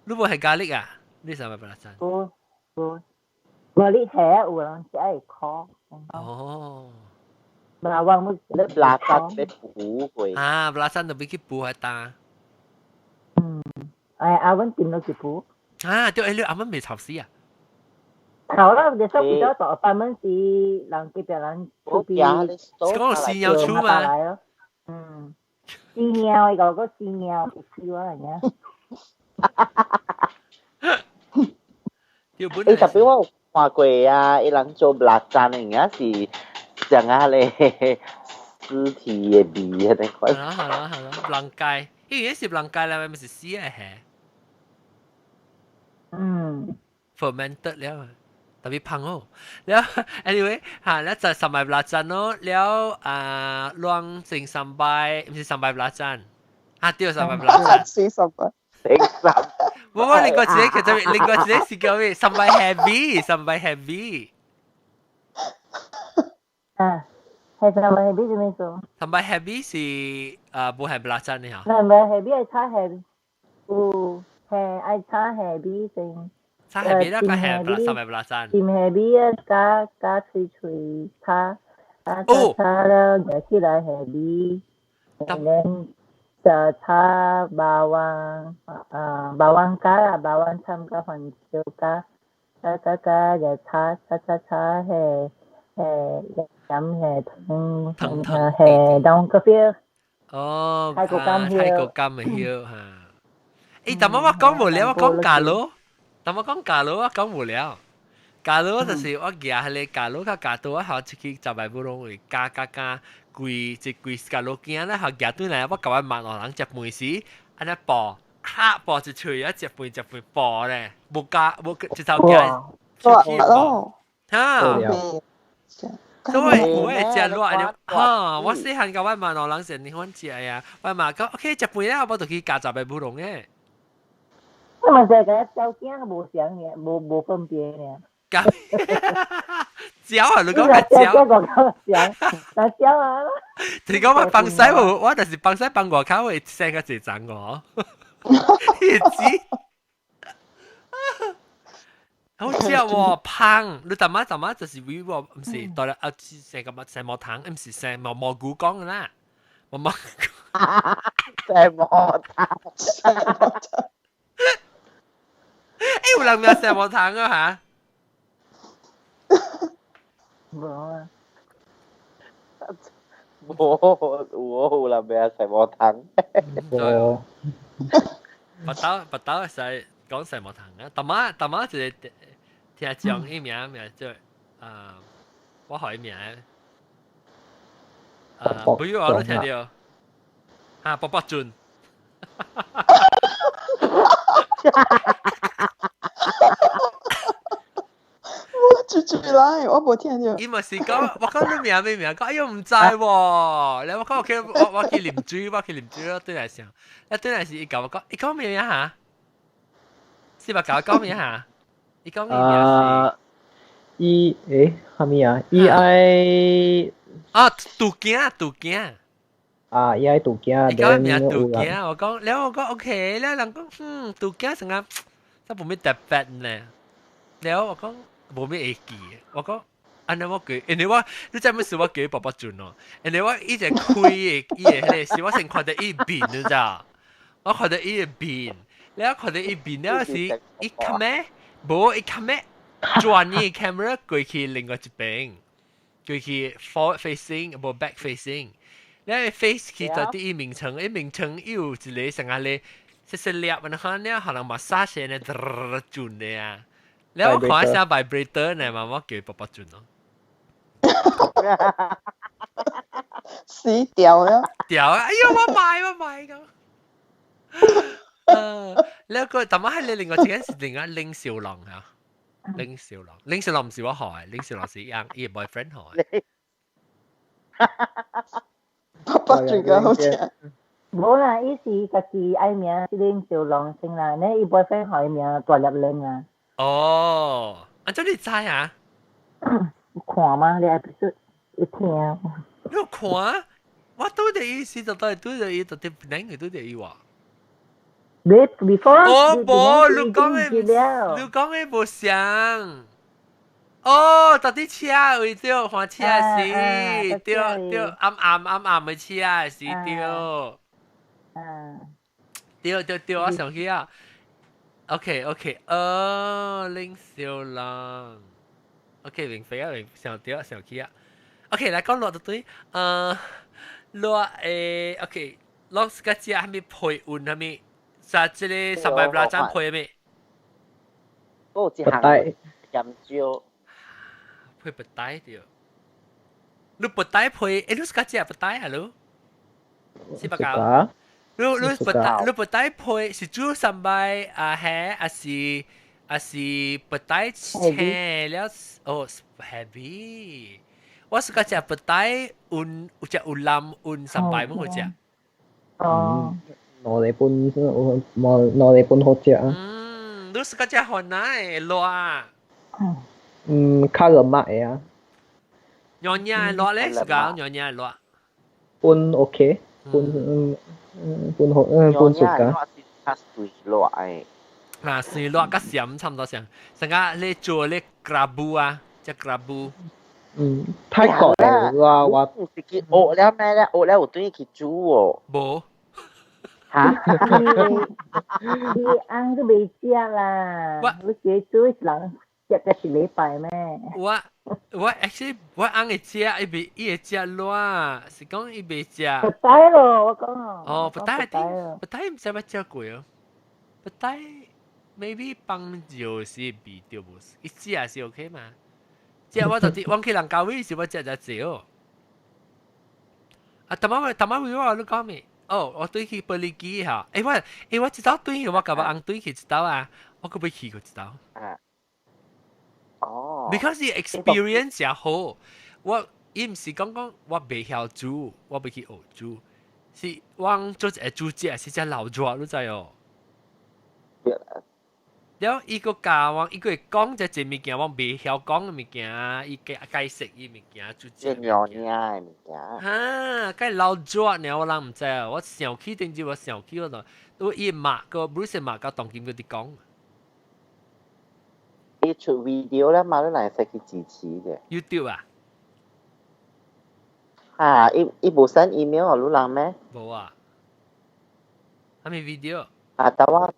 你無係咖喱啊？你sambal belacan？無無。無你下有人食會苦。哦。 belacan 冇你 belacan 要補過。啊，belacan 就俾去補下單。嗯，哎，阿阮點落去補。啊，對，你阿阮未臭死啊？頭啦，你收幾多大百蚊是人隔壁人出邊。講屎尿出嘛？嗯，屎尿，伊個個屎尿，屎我嚟嘅。誒，特別我有看過啊，伊人做 belacan 的，應是像啊咧屍體的味啊，那款。係啦係啦係啦，人雞，因為是人雞啦，咪是死的係。嗯。 fermented 了，特別香哦。了，anyway 嚇，了就 sambal belacan 咯，了啊，亂整 sambal，毋是 sambal belacan，啊對，sambal belacan。是 sambal。我我另外一個叫做另外一個是叫咩？sambal heavy，sambal heavy。啊，係 sambal heavy 做咩做？sambal heavy 是啊，無係 belacan 的嚇。 sambal heavy 愛炒 heavy，有係愛炒 heavy 先。炒 heavy 啦，加係 sambal belacan。甜 heavy 啊，加加脆脆炒，炒炒炒了，夾起來 heavy，然後。就炒 bawang 啊 bawang 加啦，bawang 摻加番椒加，加加加就炒炒炒炒係係飲係湯湯湯係當咖啡。哦，泰國柑泰國柑嘅葉嚇。誒，但我我講無了，我講假佬，但我講假佬，我講無了。假佬就是我舉彼個假佬較假刀，我學出去十擺不攏會加加加。規一規假佬囝咧，學舉轉來，我共我媽兩人食飯時，按呢爆，咔爆一喙啊，食飯食飯爆咧，無加無一頭夾出去爆，哈。所以我會食熱的，哈！我細漢共我媽兩人是你款食呀，我媽講 OK 食飯了，我就去加十擺烏龍的。我嘛是共小囝無相嘅，無無分別嘅。嚼啊！你講係嚼，我講嚼，那嚼啊！你講我放屎無？我就是放屎放外口會生個一層我，你知？好食喎，香！你淡仔淡仔就是為我，毋是，對啦，啊，生個乜生毛糖，毋是生毛蘑菇講的啦，我冇。石磨糖，石磨糖。欸，有人名石磨糖啊嚇？無啊。無，有人名石磨糖。無。白豆白豆係講石磨糖啊！大媽大媽一個聽講伊名名叫啊，我號伊名啊，不如我都聽到啊，卜卜俊。我住住來，我無聽到。伊嘛是講，我講你名咩名？講哎喲毋知喎。你我講我去我我去啉水，我去啉水，我對來想，一對來是伊甲我講，伊講咩名嚇？是吧？甲我講咩嚇？伊講伊名是。伊誒，啥物啊？伊愛啊，杜囝杜囝。啊，伊愛杜囝。伊講名杜囝，我講，了我講 OK，了人講，嗯，杜囝成個，這無咩特別呢。了我講。無咩會記，我講，按呢我記，因為我你知咩事我記爸爸準哦，因為我一直開的伊的彼個是，我先看著伊面，你知？我看著伊的面，了看著伊面了是，伊較咩？無伊較咩？轉伊 camera 過去另外一邊，過去 forward facing，無 back facing，了伊 face 去到佇伊面床，伊面床伊有一個啥個咧，細細粒，然後了予人 massage 呢，轉的啊。你我看一下 vibrator 呢嘛，我叫爸爸轉咯。死掉了！掉啊！哎呦，我買我買咁。你個但係你另外一個是另外拎小龍啊，拎小龍，拎小龍唔是我學嘅，拎小龍是伊伊 boyfriend 學嘅。爸爸轉嘅好似。無啦，伊是家己愛名是拎小龍先啦，你伊 boyfriend 學伊名大粒拎啊。哦，啊，這你知啊？有看嗎？你 episode 有聽？你有看？我拄著伊時就對拄著伊就對兩個拄著伊話。你 before？哦，無，你講的，你講的無像。哦，到底車位對，換車時，對對，暗暗暗暗的車時對。對對對，我想起啊。OK OK，哦，林小龍。OK，明白啊，明想對想起啊。OK，來講落就對，落誒，OK，落自家食啥物配運啥物？啥這個三百八盞配咩？嗰一項鹽椒，配白帶對。你白帶配，欸，你自家食白帶啊？你？是白搞？你你白帶你白帶配是煮三擺啊？係還是還是白帶青了？哦，heavy。我是個食白帶運有食有腩運三擺，冇好食。哦。兩禮半，冇兩禮半好食啊。嗯，你是個食雲南的辣。嗯，較熱麥的啊。娘娘的辣咧，是講娘娘的辣。半 OK，半嗯嗯半好嗯半熟㗎。較水辣的。啊，水辣甲鹹差唔多像，成個你做咧 kerabu 啊，隻 kerabu。嗯，泰國的辣我。是去學了咩咧？學了有轉去煮哦。無。嚇！你翁都未食啦，你自己煮一人食個一禮拜咩？我我 actually 我翁會食，伊未伊會食辣，是講伊未食。不帶咯，我講。哦，不帶不帶毋知捌食過哦，不帶 maybe 放尿是味對無？伊食是 OK 嘛？食我就佇我去人家位時我食就濟哦。啊，淡仔淡仔位我你講咩？哦，我對去玻璃機嚇，欸我欸我一早對去，我共我翁對去一道啊，我閣欲去過一道。啊。哦。 Because 伊 experience 誠好，我伊毋是講講我袂曉煮，我欲去學煮，是我做一個煮食是只老熱，你知哦？了伊閣教我，伊閣會講這一物件，我袂曉講的物件，伊解解釋伊物件煮食。娘娘的物件。哈，該老熱爾，我人毋知啊！我想起頂日我想起我就，我伊媽個 Bruce 媽甲當今閣佇講。伊出 video 咧嘛，你來使去支持嘅。 YouTube 啊？嚇，伊伊無 send email 予你人咩？無啊，係咪 video？啊，但我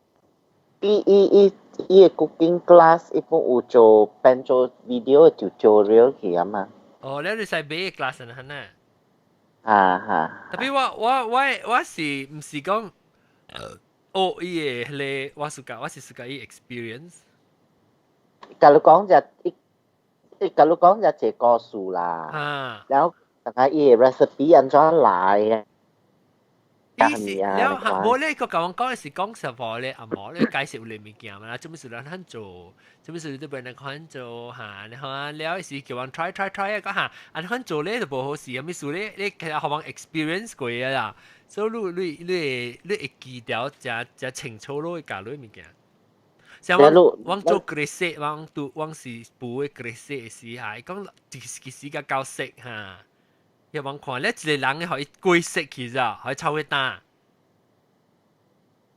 伊伊伊伊个 cooking class 伊本有做變做 video tutorial 去啊嘛。哦，你你使買 class 啊？呢？啊哈。 Tapi 我是毋是講哦，伊个迄個我 suka 我是 suka 伊 experience。假如講就伊，假如講就一個故事啦。啊。然後大家伊個 recipe 按怎來啊？伊是了，無咧個甲我講的是講什麼咧？阿毛咧介紹你物件嘛，做咩事咱肯做？做咩事你都俾人看做嚇？你看了是叫人 try try try 啊，講嚇，按款做咧就無好勢，啥物事咧？你其實予人 experience 過啊啦，所以你你你會你會記得誠誠清楚咯，會教你物件。像我我做 gresik，我做我是補的 gresik 時嚇，伊講其實較夠色嚇。一望看，你一個人予伊規色去咋，予伊臭火焦，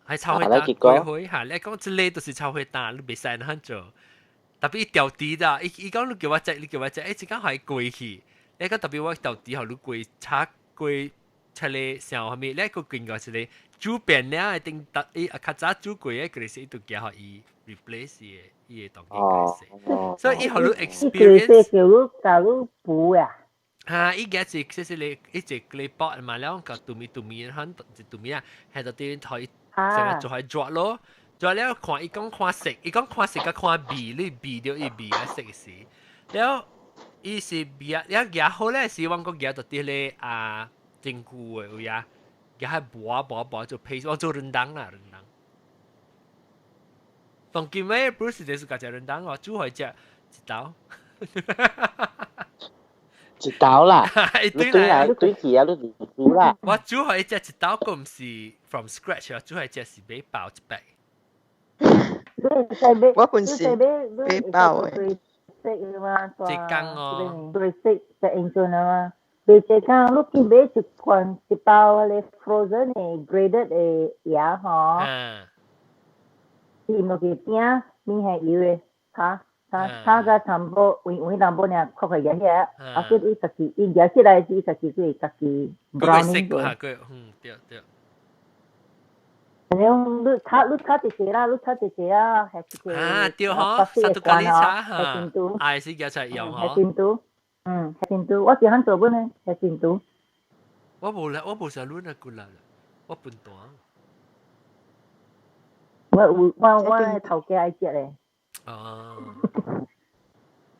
予臭火焦規火嚇。你講這個就是臭火焦，你袂使按怎做。Tapi 伊調甜咋，伊伊講你叫我食，你叫我食，欸，一工予伊過去。你講 tapi 我調甜予你過炒過出來像啥物？你閣經過一個煮變了，一定逐伊較早煮過的 gresik，伊就寄予伊 replace 伊的伊的當今 gresik。所以伊予你 experience。叫你教你補啊。嚇！伊個是就是你一隻 claypot 嘛，了個拄咪拄咪，可能一拄咪啊，喺度啲可以成日做係抓咯，抓了看伊講看色，伊講看色佮看味，你味著伊味啊色時，了伊是味啊，了夾好咧是我講夾到啲咧啊真久的位啊，夾係磨磨磨做 paste，我做 rendang 啦 rendang。當今咩 Bruce 就是家食 rendang，我煮予食一道。一道啦，你對來對去啊，你就煮啦。我煮予食一道，閣毋是 from scratch 啊，煮予食是買包一擺。我本是買包的。一工哦。對，食食英俊啊嘛。買一工，你去買一罐一包迄個 frozen 的 grated 的椰吼。伊落去餅，面係油的，哈。炒炒甲差不多，勻勻淡薄爾，較快夾起來，啊，所以伊家己伊夾起來是伊家己會家己 browning 過。嗯，對對。然後你炒你炒一隻啦，你炒一隻啊，係一個啊對吼，satu kali 炒哈，啊是夾出來用吼。係珍珠，嗯，係珍珠，我是肯做本呢，係珍珠。我無啦，我無啥攆啊骨力啦，我笨蛋。我有我我頭家愛食咧。哦。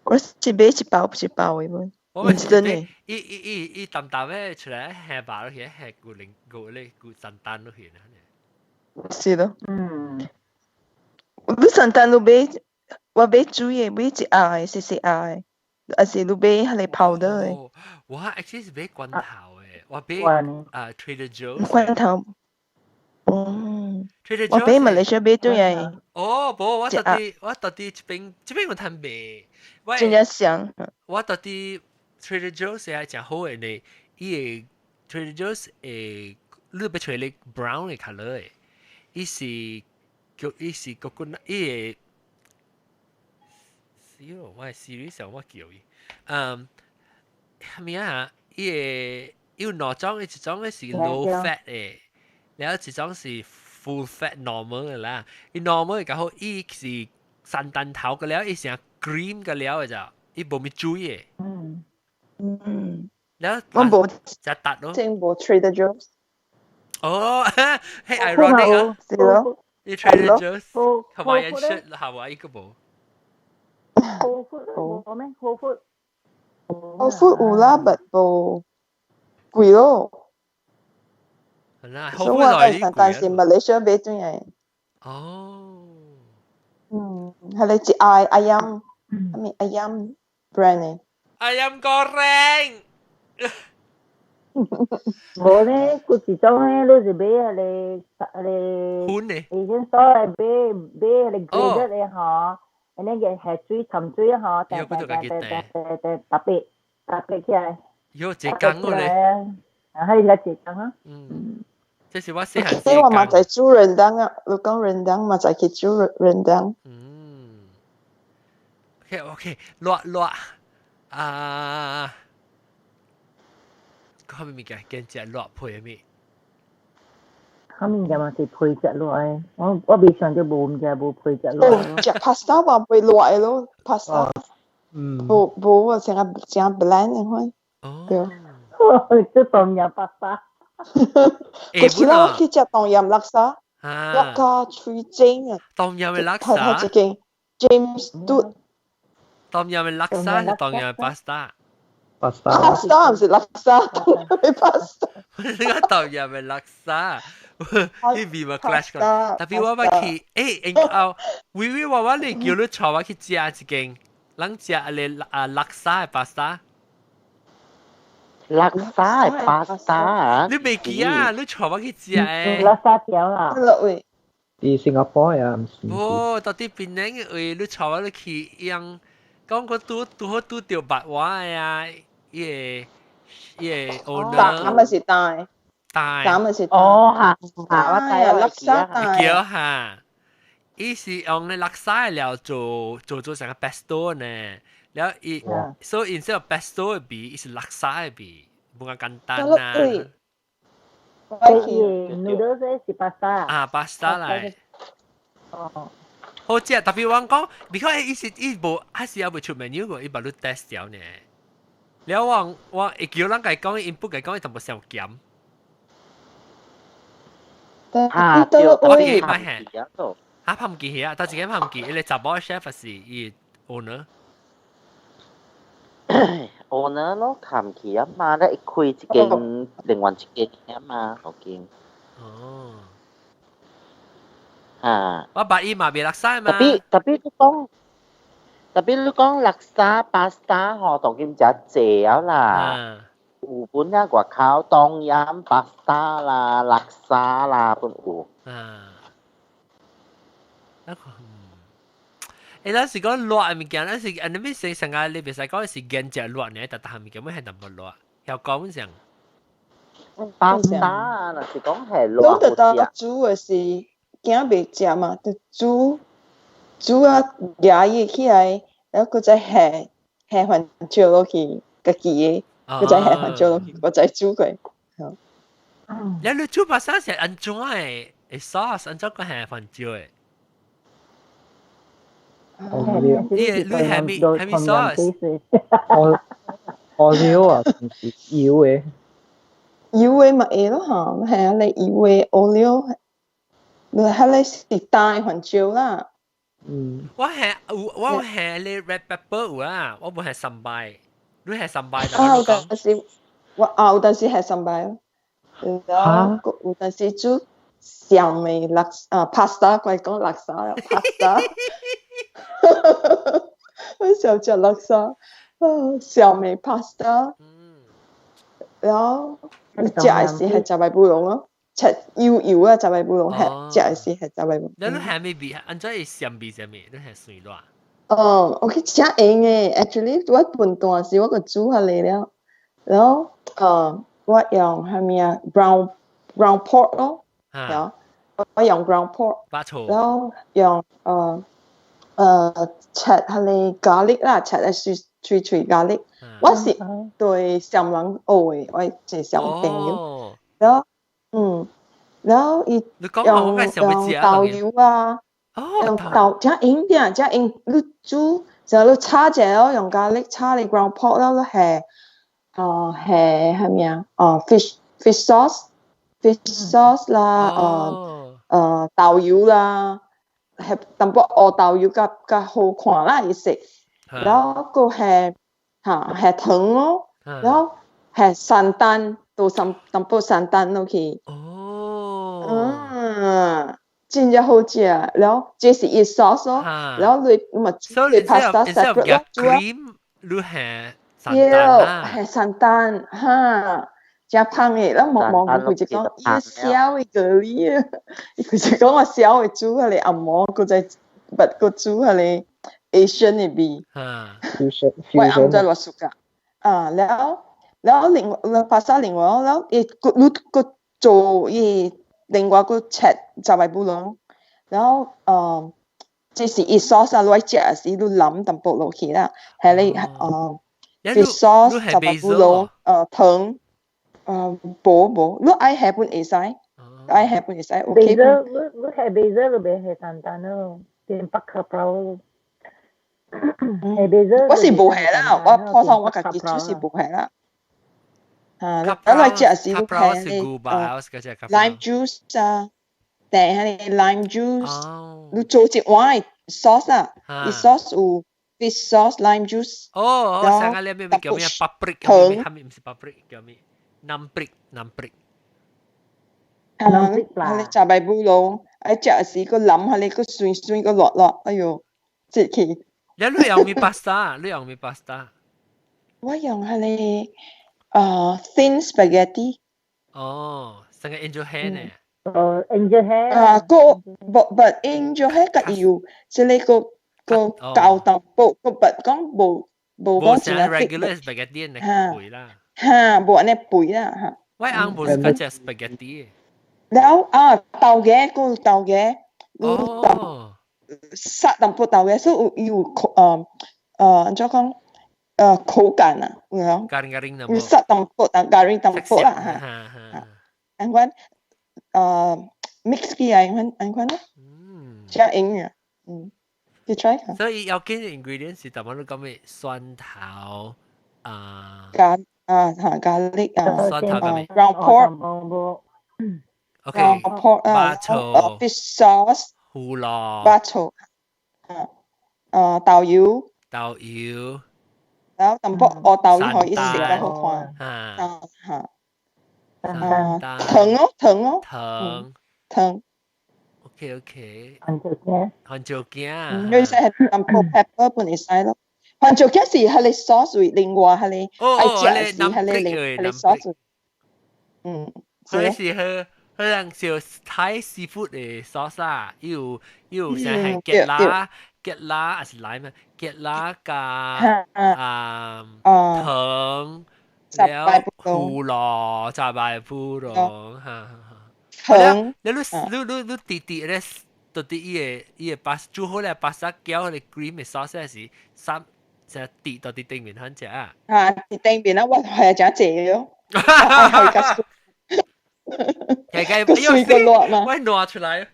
我是買一包一包的本。我真的。伊伊伊伊淡淡的出來下巴落去，下骨靈骨咧骨 santan 落去呢。是咯。嗯。你 santan 你買，我買煮的，買一盒的，細細盒的，還是你買彼个 powder 的？我 actually 是買罐頭的，我買啊 Trader Joe's。罐頭。哦。 Trader Joe's。我買馬來西亞買對來。哦，無，我到底我到底這邊這邊有通賣。真正香。我到底 Trader Joe's 係誠好的呢，伊個 Trader Joe's 會你欲揣咧 brown 的 colour 的，伊是叫伊是 coconut 伊個，死咯！我 Siri 上我叫伊，嗯，啥物啊？伊個有兩種，一種的是 low fat 的，然後一種是 full fat normal 的啦。伊 normal 的較好，伊是 santan 頭個了，伊成 cream 個了的咋，伊無物水的。嗯嗯。然後我無就達咯。真無 Trader Joe's。哦，嘿 ironic 啊！是咯。你 Trader Joe's，Hawaiian shirt 夏威夷個無。 Whole Food 無咩？Whole Food。 Whole Food 有啦，but 無貴咯。係啦，所以我係但是馬來西亞買轉來。哦。嗯，係你一愛 ayam，係咪 ayam brand 的？ Ayam goreng。無咧，佢一種咧，你是買彼个彼个。粉的。以前所謂買買彼个 graded 的吼，安尼個下水沉水吼，彈彈彈彈彈彈特別特別起來。喲，這工個咧。啊，係個這工啊。嗯。這是我細漢時。我嘛在煮 rendang 啊，你講 rendang 嘛在去煮 rendang。嗯。OK OK，熱熱啊。啥物物件見食熱配咩？啥物件嘛是配食落來，我未想到無物件無配食落來。哦，食 pasta 話會熱的咯，pasta。無無啊，成個成 bland 的款。哦。對。這冬陰 pasta。過去啦，我去食冬陰叻沙，我加喙精啊。冬陰的叻沙。頭一間 James 嘟。冬陰的叻沙是冬陰 pasta。 pasta。 pasta 毋是叻沙，冬陰的 pasta。你講冬陰的叻沙，呢邊咪 clash 過。Tapi 我捌去，欸，哦，微微我我你叫你帶我去食一間，人食個啊叻沙的 pasta。叻沙的 pasta 啊？你袂記啊？你帶我去食的。叻沙條啦。喂。佇新加坡呀，毋是。哦，到底檳城的位，你帶我你去，用講我拄拄好拄著捌我的啊，伊個 owner。大咪是大。大。大咪是。哦嚇，嚇我知叻沙大。叫哈，伊是用咧叻沙的料做做做成個 pesto 呢。了伊，所以 instead of pesto 的味，伊是叻沙的味，無咁簡單啊。對，noodles 是 pasta。啊，pasta 來。哦。好食，tapi 我講，because 伊是伊無，還是猶未出 menu 個，伊捌你 test 掉呢。了我我會叫人家講，input 家講，伊淡薄傷鹹。啊，對，我記捌係。啊，拍唔記啊，到一個拍唔記，伊個查某 chef 是伊 owner。 owner 咯，冚起啊嘛，咧一開一間，另外一間啊嘛，嗰間。哦。啊。我捌伊嘛袂叻沙嘛。 Tapi 你講叻沙 pasta 吼，當今誠濟啊啦。有本啊外口冬陰 pasta 啦、叻沙啦，本有。啊。那個，欸，咱是講熱的物件，咱是按呢物成成個你袂使講是現食熱呢，逐逐項物件要係淡薄熱，曉講上。 pasta 啊，若是講係熱攏得到煮的是驚袂食嘛，就煮煮啊，壓伊起來，然後閣再下下番椒落去，家己的，閣再下番椒落去，閣再煮過。你煮 pasta 是按怎的？會 sauce 按怎個下番椒的？你你係咪係咪 sauce？我我料啊，唔是油的。油的嘛會咯嚇，係啊，你油的 olive，你迄個是大番椒啦。嗯。我係有我係你 red pepper 有啊，我無係 sambal，你係 sambal。啊，有陣時我啊有陣時係 sambal 咯，然後有陣時煮鹹的叻啊 pasta，我講叻沙啦 pasta。我想食叻沙，啊鹹的 pasta。然後你食的時係食白布龍咯，食油油啊，食白布龍係食的時係食白布。你你係咩味？按怎會鹹味啥物？你係酸辣？哦，我去食用的，actually 我笨蛋時我個煮下嚟了，然後我用啥物啊 ground pork 咯，然後我用 ground pork，然後用切下個 garlic 啦，切得碎碎碎 garlic。我是對暹人學的，我是暹朋友。然後然後伊用用豆油啊，用豆真用點，真用你煮，就你炒者咯，用 garlic 炒你 ground pork 咯，你係哦係係咩啊？哦 fish sauce fish sauce 啦，豆油啦，係淡薄烏豆油較較好看啦，伊食，然後閣係嚇係糖咯，然後係山丹，倒淡淡薄山丹落去。哦。真正好食，然後這是伊 sauce 咯，然後你咪煮你 pasta separate 咯，煮啊。你係山丹啊？係山丹哈，真芳的，咱望望佢就講伊痟的咖喱啊，伊佢就講我痟的煮彼個紅毛，閣再捌閣煮彼個 Asian 的味。我也毋知偌 suka 啊，了了另外 pasta 另外，了伊閣你閣做伊另外閣切十擺布龍，然後這是伊 sauce 啊，你食的時你淋淡薄落去啦，係你fish sauce 十擺布龍糖。無無，你愛下本會使，愛下本會使，OK。 Basil，你你下 basil 你袂下單單咯，變白卡包。下 basil。我是無下啦，我普通我家己煮是無下啦。啊，我來食是你下咧，lime juice 啊，訂係 lime juice，你做一碗的 sauce 啊，伊 sauce 有 fish sauce、lime juice。哦，我想下你咩叫咩？paprika 叫咩？係咪唔是 paprika 叫咩？南 prik 南 prik。啊，你食白布龍，愛食時個淋下你個酸酸個落落，哎喲，節氣。你用咩 pasta？你用咩 pasta？我用係你thin spaghetti。哦，成個 angel hair 呢？哦，angel hair。啊，個 but angel hair 個有，即係個個膠淡薄，個 but 講無無講真係 regular spaghetti 呢肥啦。嚇，無按呢肥啦嚇。我翁無是食 spaghetti。了啊，豆芽個豆芽，哦，殺淡薄豆芽，所以有有口按怎講口感啊，有無？ garing garing 有殺淡薄，但 garing 淡薄啦嚇。按款mix 起來，按按款咯，加營養，嗯，你 try 下。所以要緊 ingredient 是淡薄你講咩蒜頭啊，加啊嚇 garlic 啊，蒜頭咩 ground pork。 OK， pork 啊，fish sauce，胡蘿，白醋，啊，豆油，豆油，然後淡薄學豆油可以食得好看，啊，嚇，啊，糖哦，糖哦，糖，糖，OK OK，番椒羹，番椒羹，你使係淡薄 pepper 本會使咯，番椒羹是係你 sauce 另外係你愛食是係你另係你 sauce，嗯，佢是去。可能就 Thai seafood 的 sauce 啦，有有像係芥辣、芥辣還是來嘛？芥辣加啊糖，了胡蘿、雜白胡蘿，哈哈。糖，你你你你你滴滴咧，到底伊個伊個巴煮好咧巴沙攪個 cream 的 sauce 是三就滴到佇頂面很食啊。啊，佇頂面啊，我係誠濟咯。係嘅，個水個落嘛，我拿出來，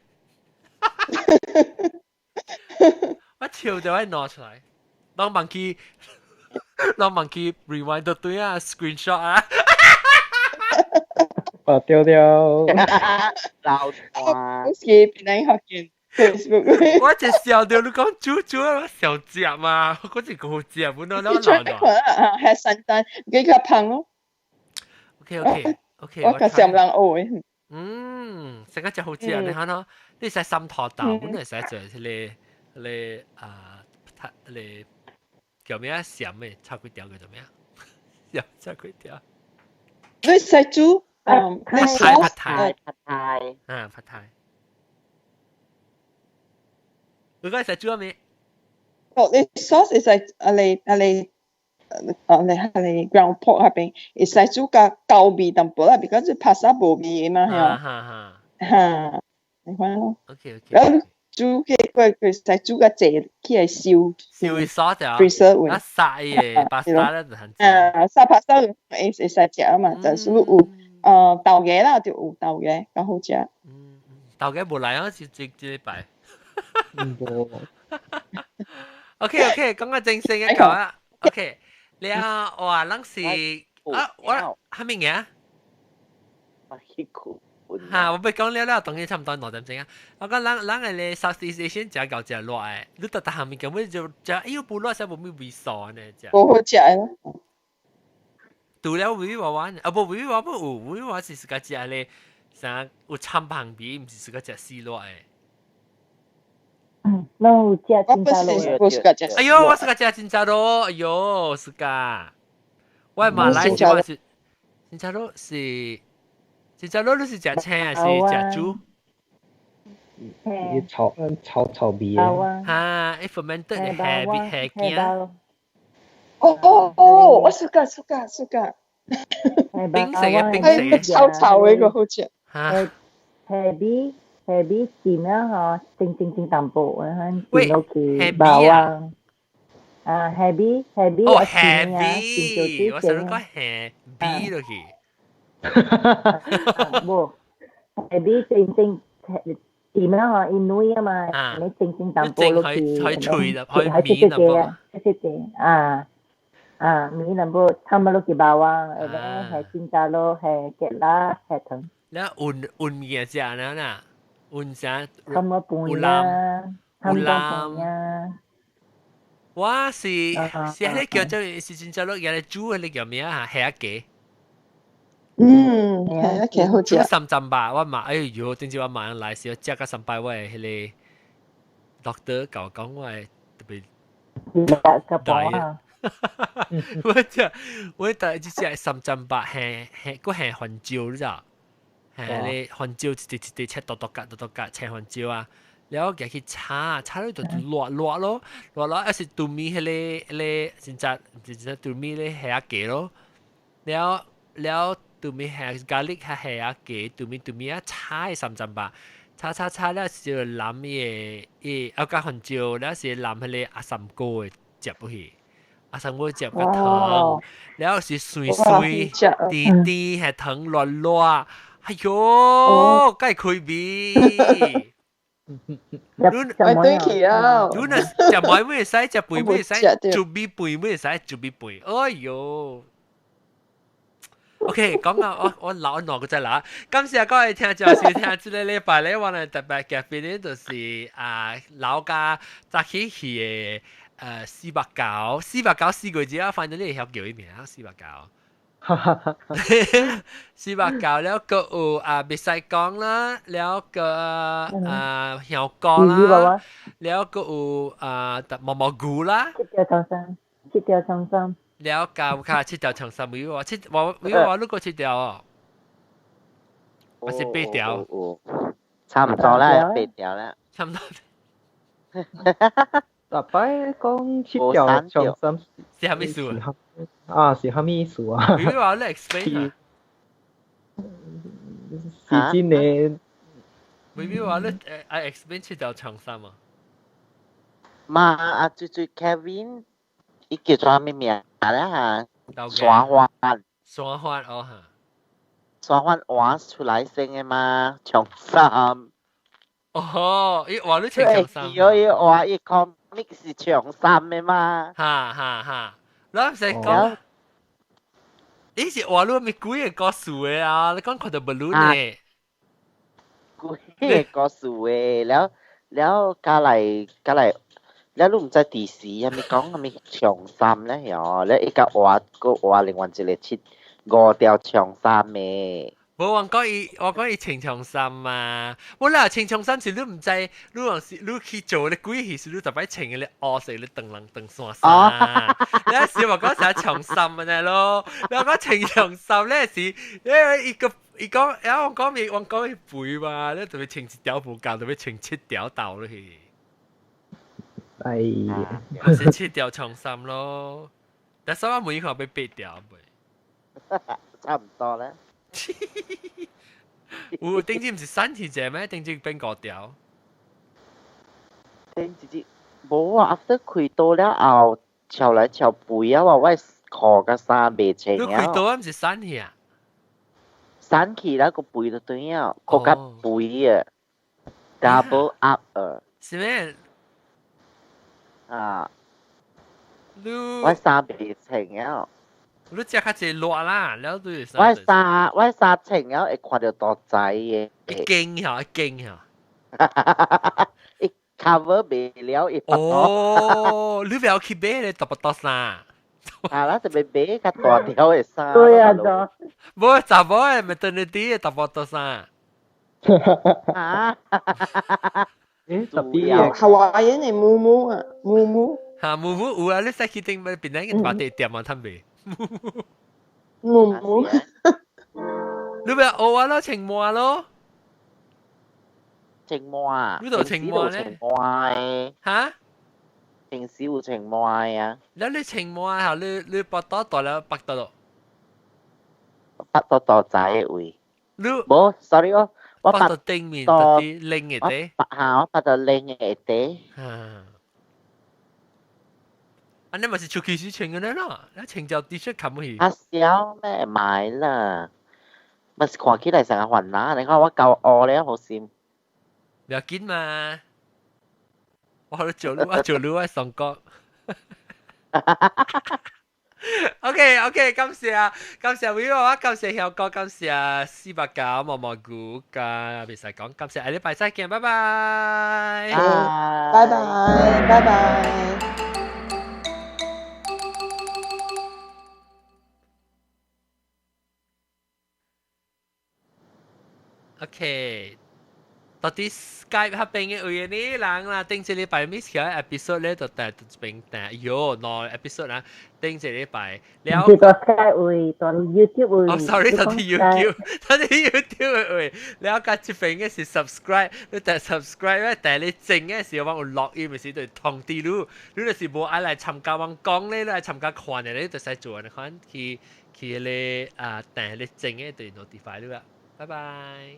我笑就我拿出來，當問佢，當問佢 rewind 到對啊，screenshot 啊，啊掉掉，老哇，好似變嚟學見 Facebook，我就笑到你講煮煮啊，笑食嘛，嗰隻好食，本來我老老，係聖誕幾個胖咯，OK OK。OK，我較上人學的。嗯，成個真好食，你睇喏，你使三坨豆，本來使做迄個迄個啊，迄個叫咩啊？鹹的，炒幾條叫做咩啊？鹹炒幾條？你使煮？嗯，你泰 pad thai pad thai，啊，pad thai。你講使煮咩？哦，你 sauce 會使啊你啊你。啊，你係 ground pork 嗰邊，會使煮較夠味淡薄啦，because pasta 無味嘛，係啊，嚇，你看咯。 OK OK。然後煮嘅佢佢使煮較濟起來燒。燒燒掉。 freezer 啊，殺嘅 pasta 咧就很。啊，殺 pasta 會會使食啊嘛，但是有豆芽啦，就有豆芽較好食。嗯，豆芽無來啊，是這這禮拜。無。 OK OK，講個正式嘅講啊。OK。你啊，哇，咱是啊，我係咪嘢？嚇！我欲講了了，當然差唔多2點鐘啊。我講咱咱個咧 Southeast Asian 食夠食熱的，你逐逐項物件要就食，哎喲，不熱才無咩味素呢？食。無好食咯。除了微微娃娃，啊無微微娃娃有，微微娃是自家食咧，啥有參香味，毋是自家食死熱的。嗯，攏有食真正肉。哎喲，我自家食真正肉，哎喲，自家。我馬來西亞是真正肉是真正肉，你是食青還是食煮？伊炒炒炒味的。哈，伊 fermented 的蝦味蝦羹。哦哦哦，我 suka suka suka。冰食嘅冰食嘅。炒炒的個好食。哈。蝦米蝦米甜啊嗬，蒸蒸蒸淡薄，然後喂，落去包啊。啊，蝦米蝦米哦，蝦米，我想講蝦米落去。無，下邊正正點啊？伊軟啊嘛，你正正淡薄落去，可以脆啦，可以面淡薄。細細啊啊，面淡薄，差唔多落去包啊，下邊係煎炸咯，係芥啦，係糖。你換換物食呢啦？換啥？差唔多半啦，差唔多半啊。我是迄個叫做是真正落嘢來煮迄個叫咩啊？蝦雞。嗯，蝦雞好食。煮三針吧，我嘛哎喲，頂次我馬上來時，食個三擺我的彼個 doctor 共我講我的特別大啊。我食我第一次食三針吧，蝦蝦閣蝦番椒你知？蝦咧番椒一塊一塊切大大格大大格切番椒啊。了後去炒，炒了就熱熱咯，熱熱還是對面彼個真正真正對面咧蝦雞咯，了了對面蝦咖喱較蝦雞，對面對面啊炒的三針吧，炒炒炒了是淋伊個伊啊加番椒，了是淋彼個阿三哥的汁落去，阿三哥汁較糖，了是碎碎甜甜係糖熱熱，哎喲，蓋開味。我對起啊！你若食糜會使，食肥會使，煮米肥會使，煮米肥。哎喲！OK，講啊，我老耐個再來。感謝各位聽眾收聽，這個禮拜咧，我哋特別嘉賓咧就是啊老家早起去的四百九，四百九四個字啊，反正你會曉叫伊名四百九。四百九了，閣有啊，袂使講啦，了閣啊香港啦，了閣有啊毛毛菇啦。七條長衫，七條長衫。了加卡七條長衫，沒有啊？七我沒有啊？你個七條哦，還是八條？差唔多啦，八條啦。差唔多。逐擺講七條長衫是啥物意思？啊，是啥物意思啊？你話你 explain 啊？是真的。妹妹話你愛 explain 七條長衫啊？嘛啊，最最 Kevin，伊叫做啥物名咧嚇？山花。山花哦嚇。山花換出來先的嘛，長衫。哦，伊換你穿長衫。伊換伊 comic 是長衫的嘛？哈哈哈！你唔使講。伊是話你咪鬼個故事的啊！你講看到 balloon 呢？鬼個故事的，了了加來加來，了你毋知第時係咪講係咪長衫咧？喲，了伊個換閣換另外一個七五條長衫的。無我講伊，我講伊穿長衫嘛。我啦穿長衫是你毋知，你若是你去做咧鬼戲，是你逐擺穿個咧烏色咧長人長衫衫。你時我講啥長衫按呢咯？你講穿長衫咧是，因為伊個伊講，然後我講伊肥嘛，你特別穿一條無夠，特別穿七條豆落去。哎呀，是七條長衫咯。但是我每看欲八條未？差唔多啦。有頂次毋是三條隻咩？頂次變五條。頂次隻無啊！after 開刀了後，翹來翹肥啊！我褲佮衫袂穿啊。你開刀毋是散去啊？散去啦，個肥就對啊，褲較肥啊，double up 啊。是咩？啊！你我衫袂穿啊。你食較濟熱啦，了對。我衫穿了會看著大仔的。一驚嚇，一驚嚇。一 cover 袂了一巴哦，你不要去買咧，大巴多衫。啊啦，特別買較大條的衫。對啊，就。無查某的咪等你啲大巴多衫。啊！誒，特別夏威夷的木木啊，木木。嚇，木木有啊！你使去頂邊邊個大地店啊，坦白。木木，你咪學我咯，穿襪咯，穿襪，你就穿襪咧？襪嚇？平時有穿襪啊？แล้ว你穿襪嚇，你腹肚大了腹肚咯？腹肚大仔的位。你無，sorry 哦，我腹肚頂面嗰啲拎嘅底。嚇，我腹肚拎嘅底。嚇。啊，你咪是出去時穿嘅咧咯，你穿條 T 恤冚去。啊，小咩買啦？咪看起來成個雲南，你看我夠餓咧，好心。唔要緊嘛，我做我做我上國。OK，感謝感謝偉我，感謝曉哥，感謝489毛毛菇，加別使講，感謝下禮拜再見，拜拜。拜拜，拜拜。 OK，到底 Skype 嗰邊嘅位呢人啦，頂一禮拜 miss 咗 episode 咧，就第就邊訂，喲，兩 episode 啦，頂一禮拜了。是到 Skype 位，到 YouTube 位。哦，sorry，到啲 YouTube，到啲 YouTube 位，了甲這邊嘅是 subscribe，你訂 subscribe 咧，訂你整嘅時候，我有錄音，咪是對通知你，你就是無愛來參加我講咧，你來參加看嘅，你就使做，你看去去迄個啊訂你整嘅對 notify 你啦，拜拜。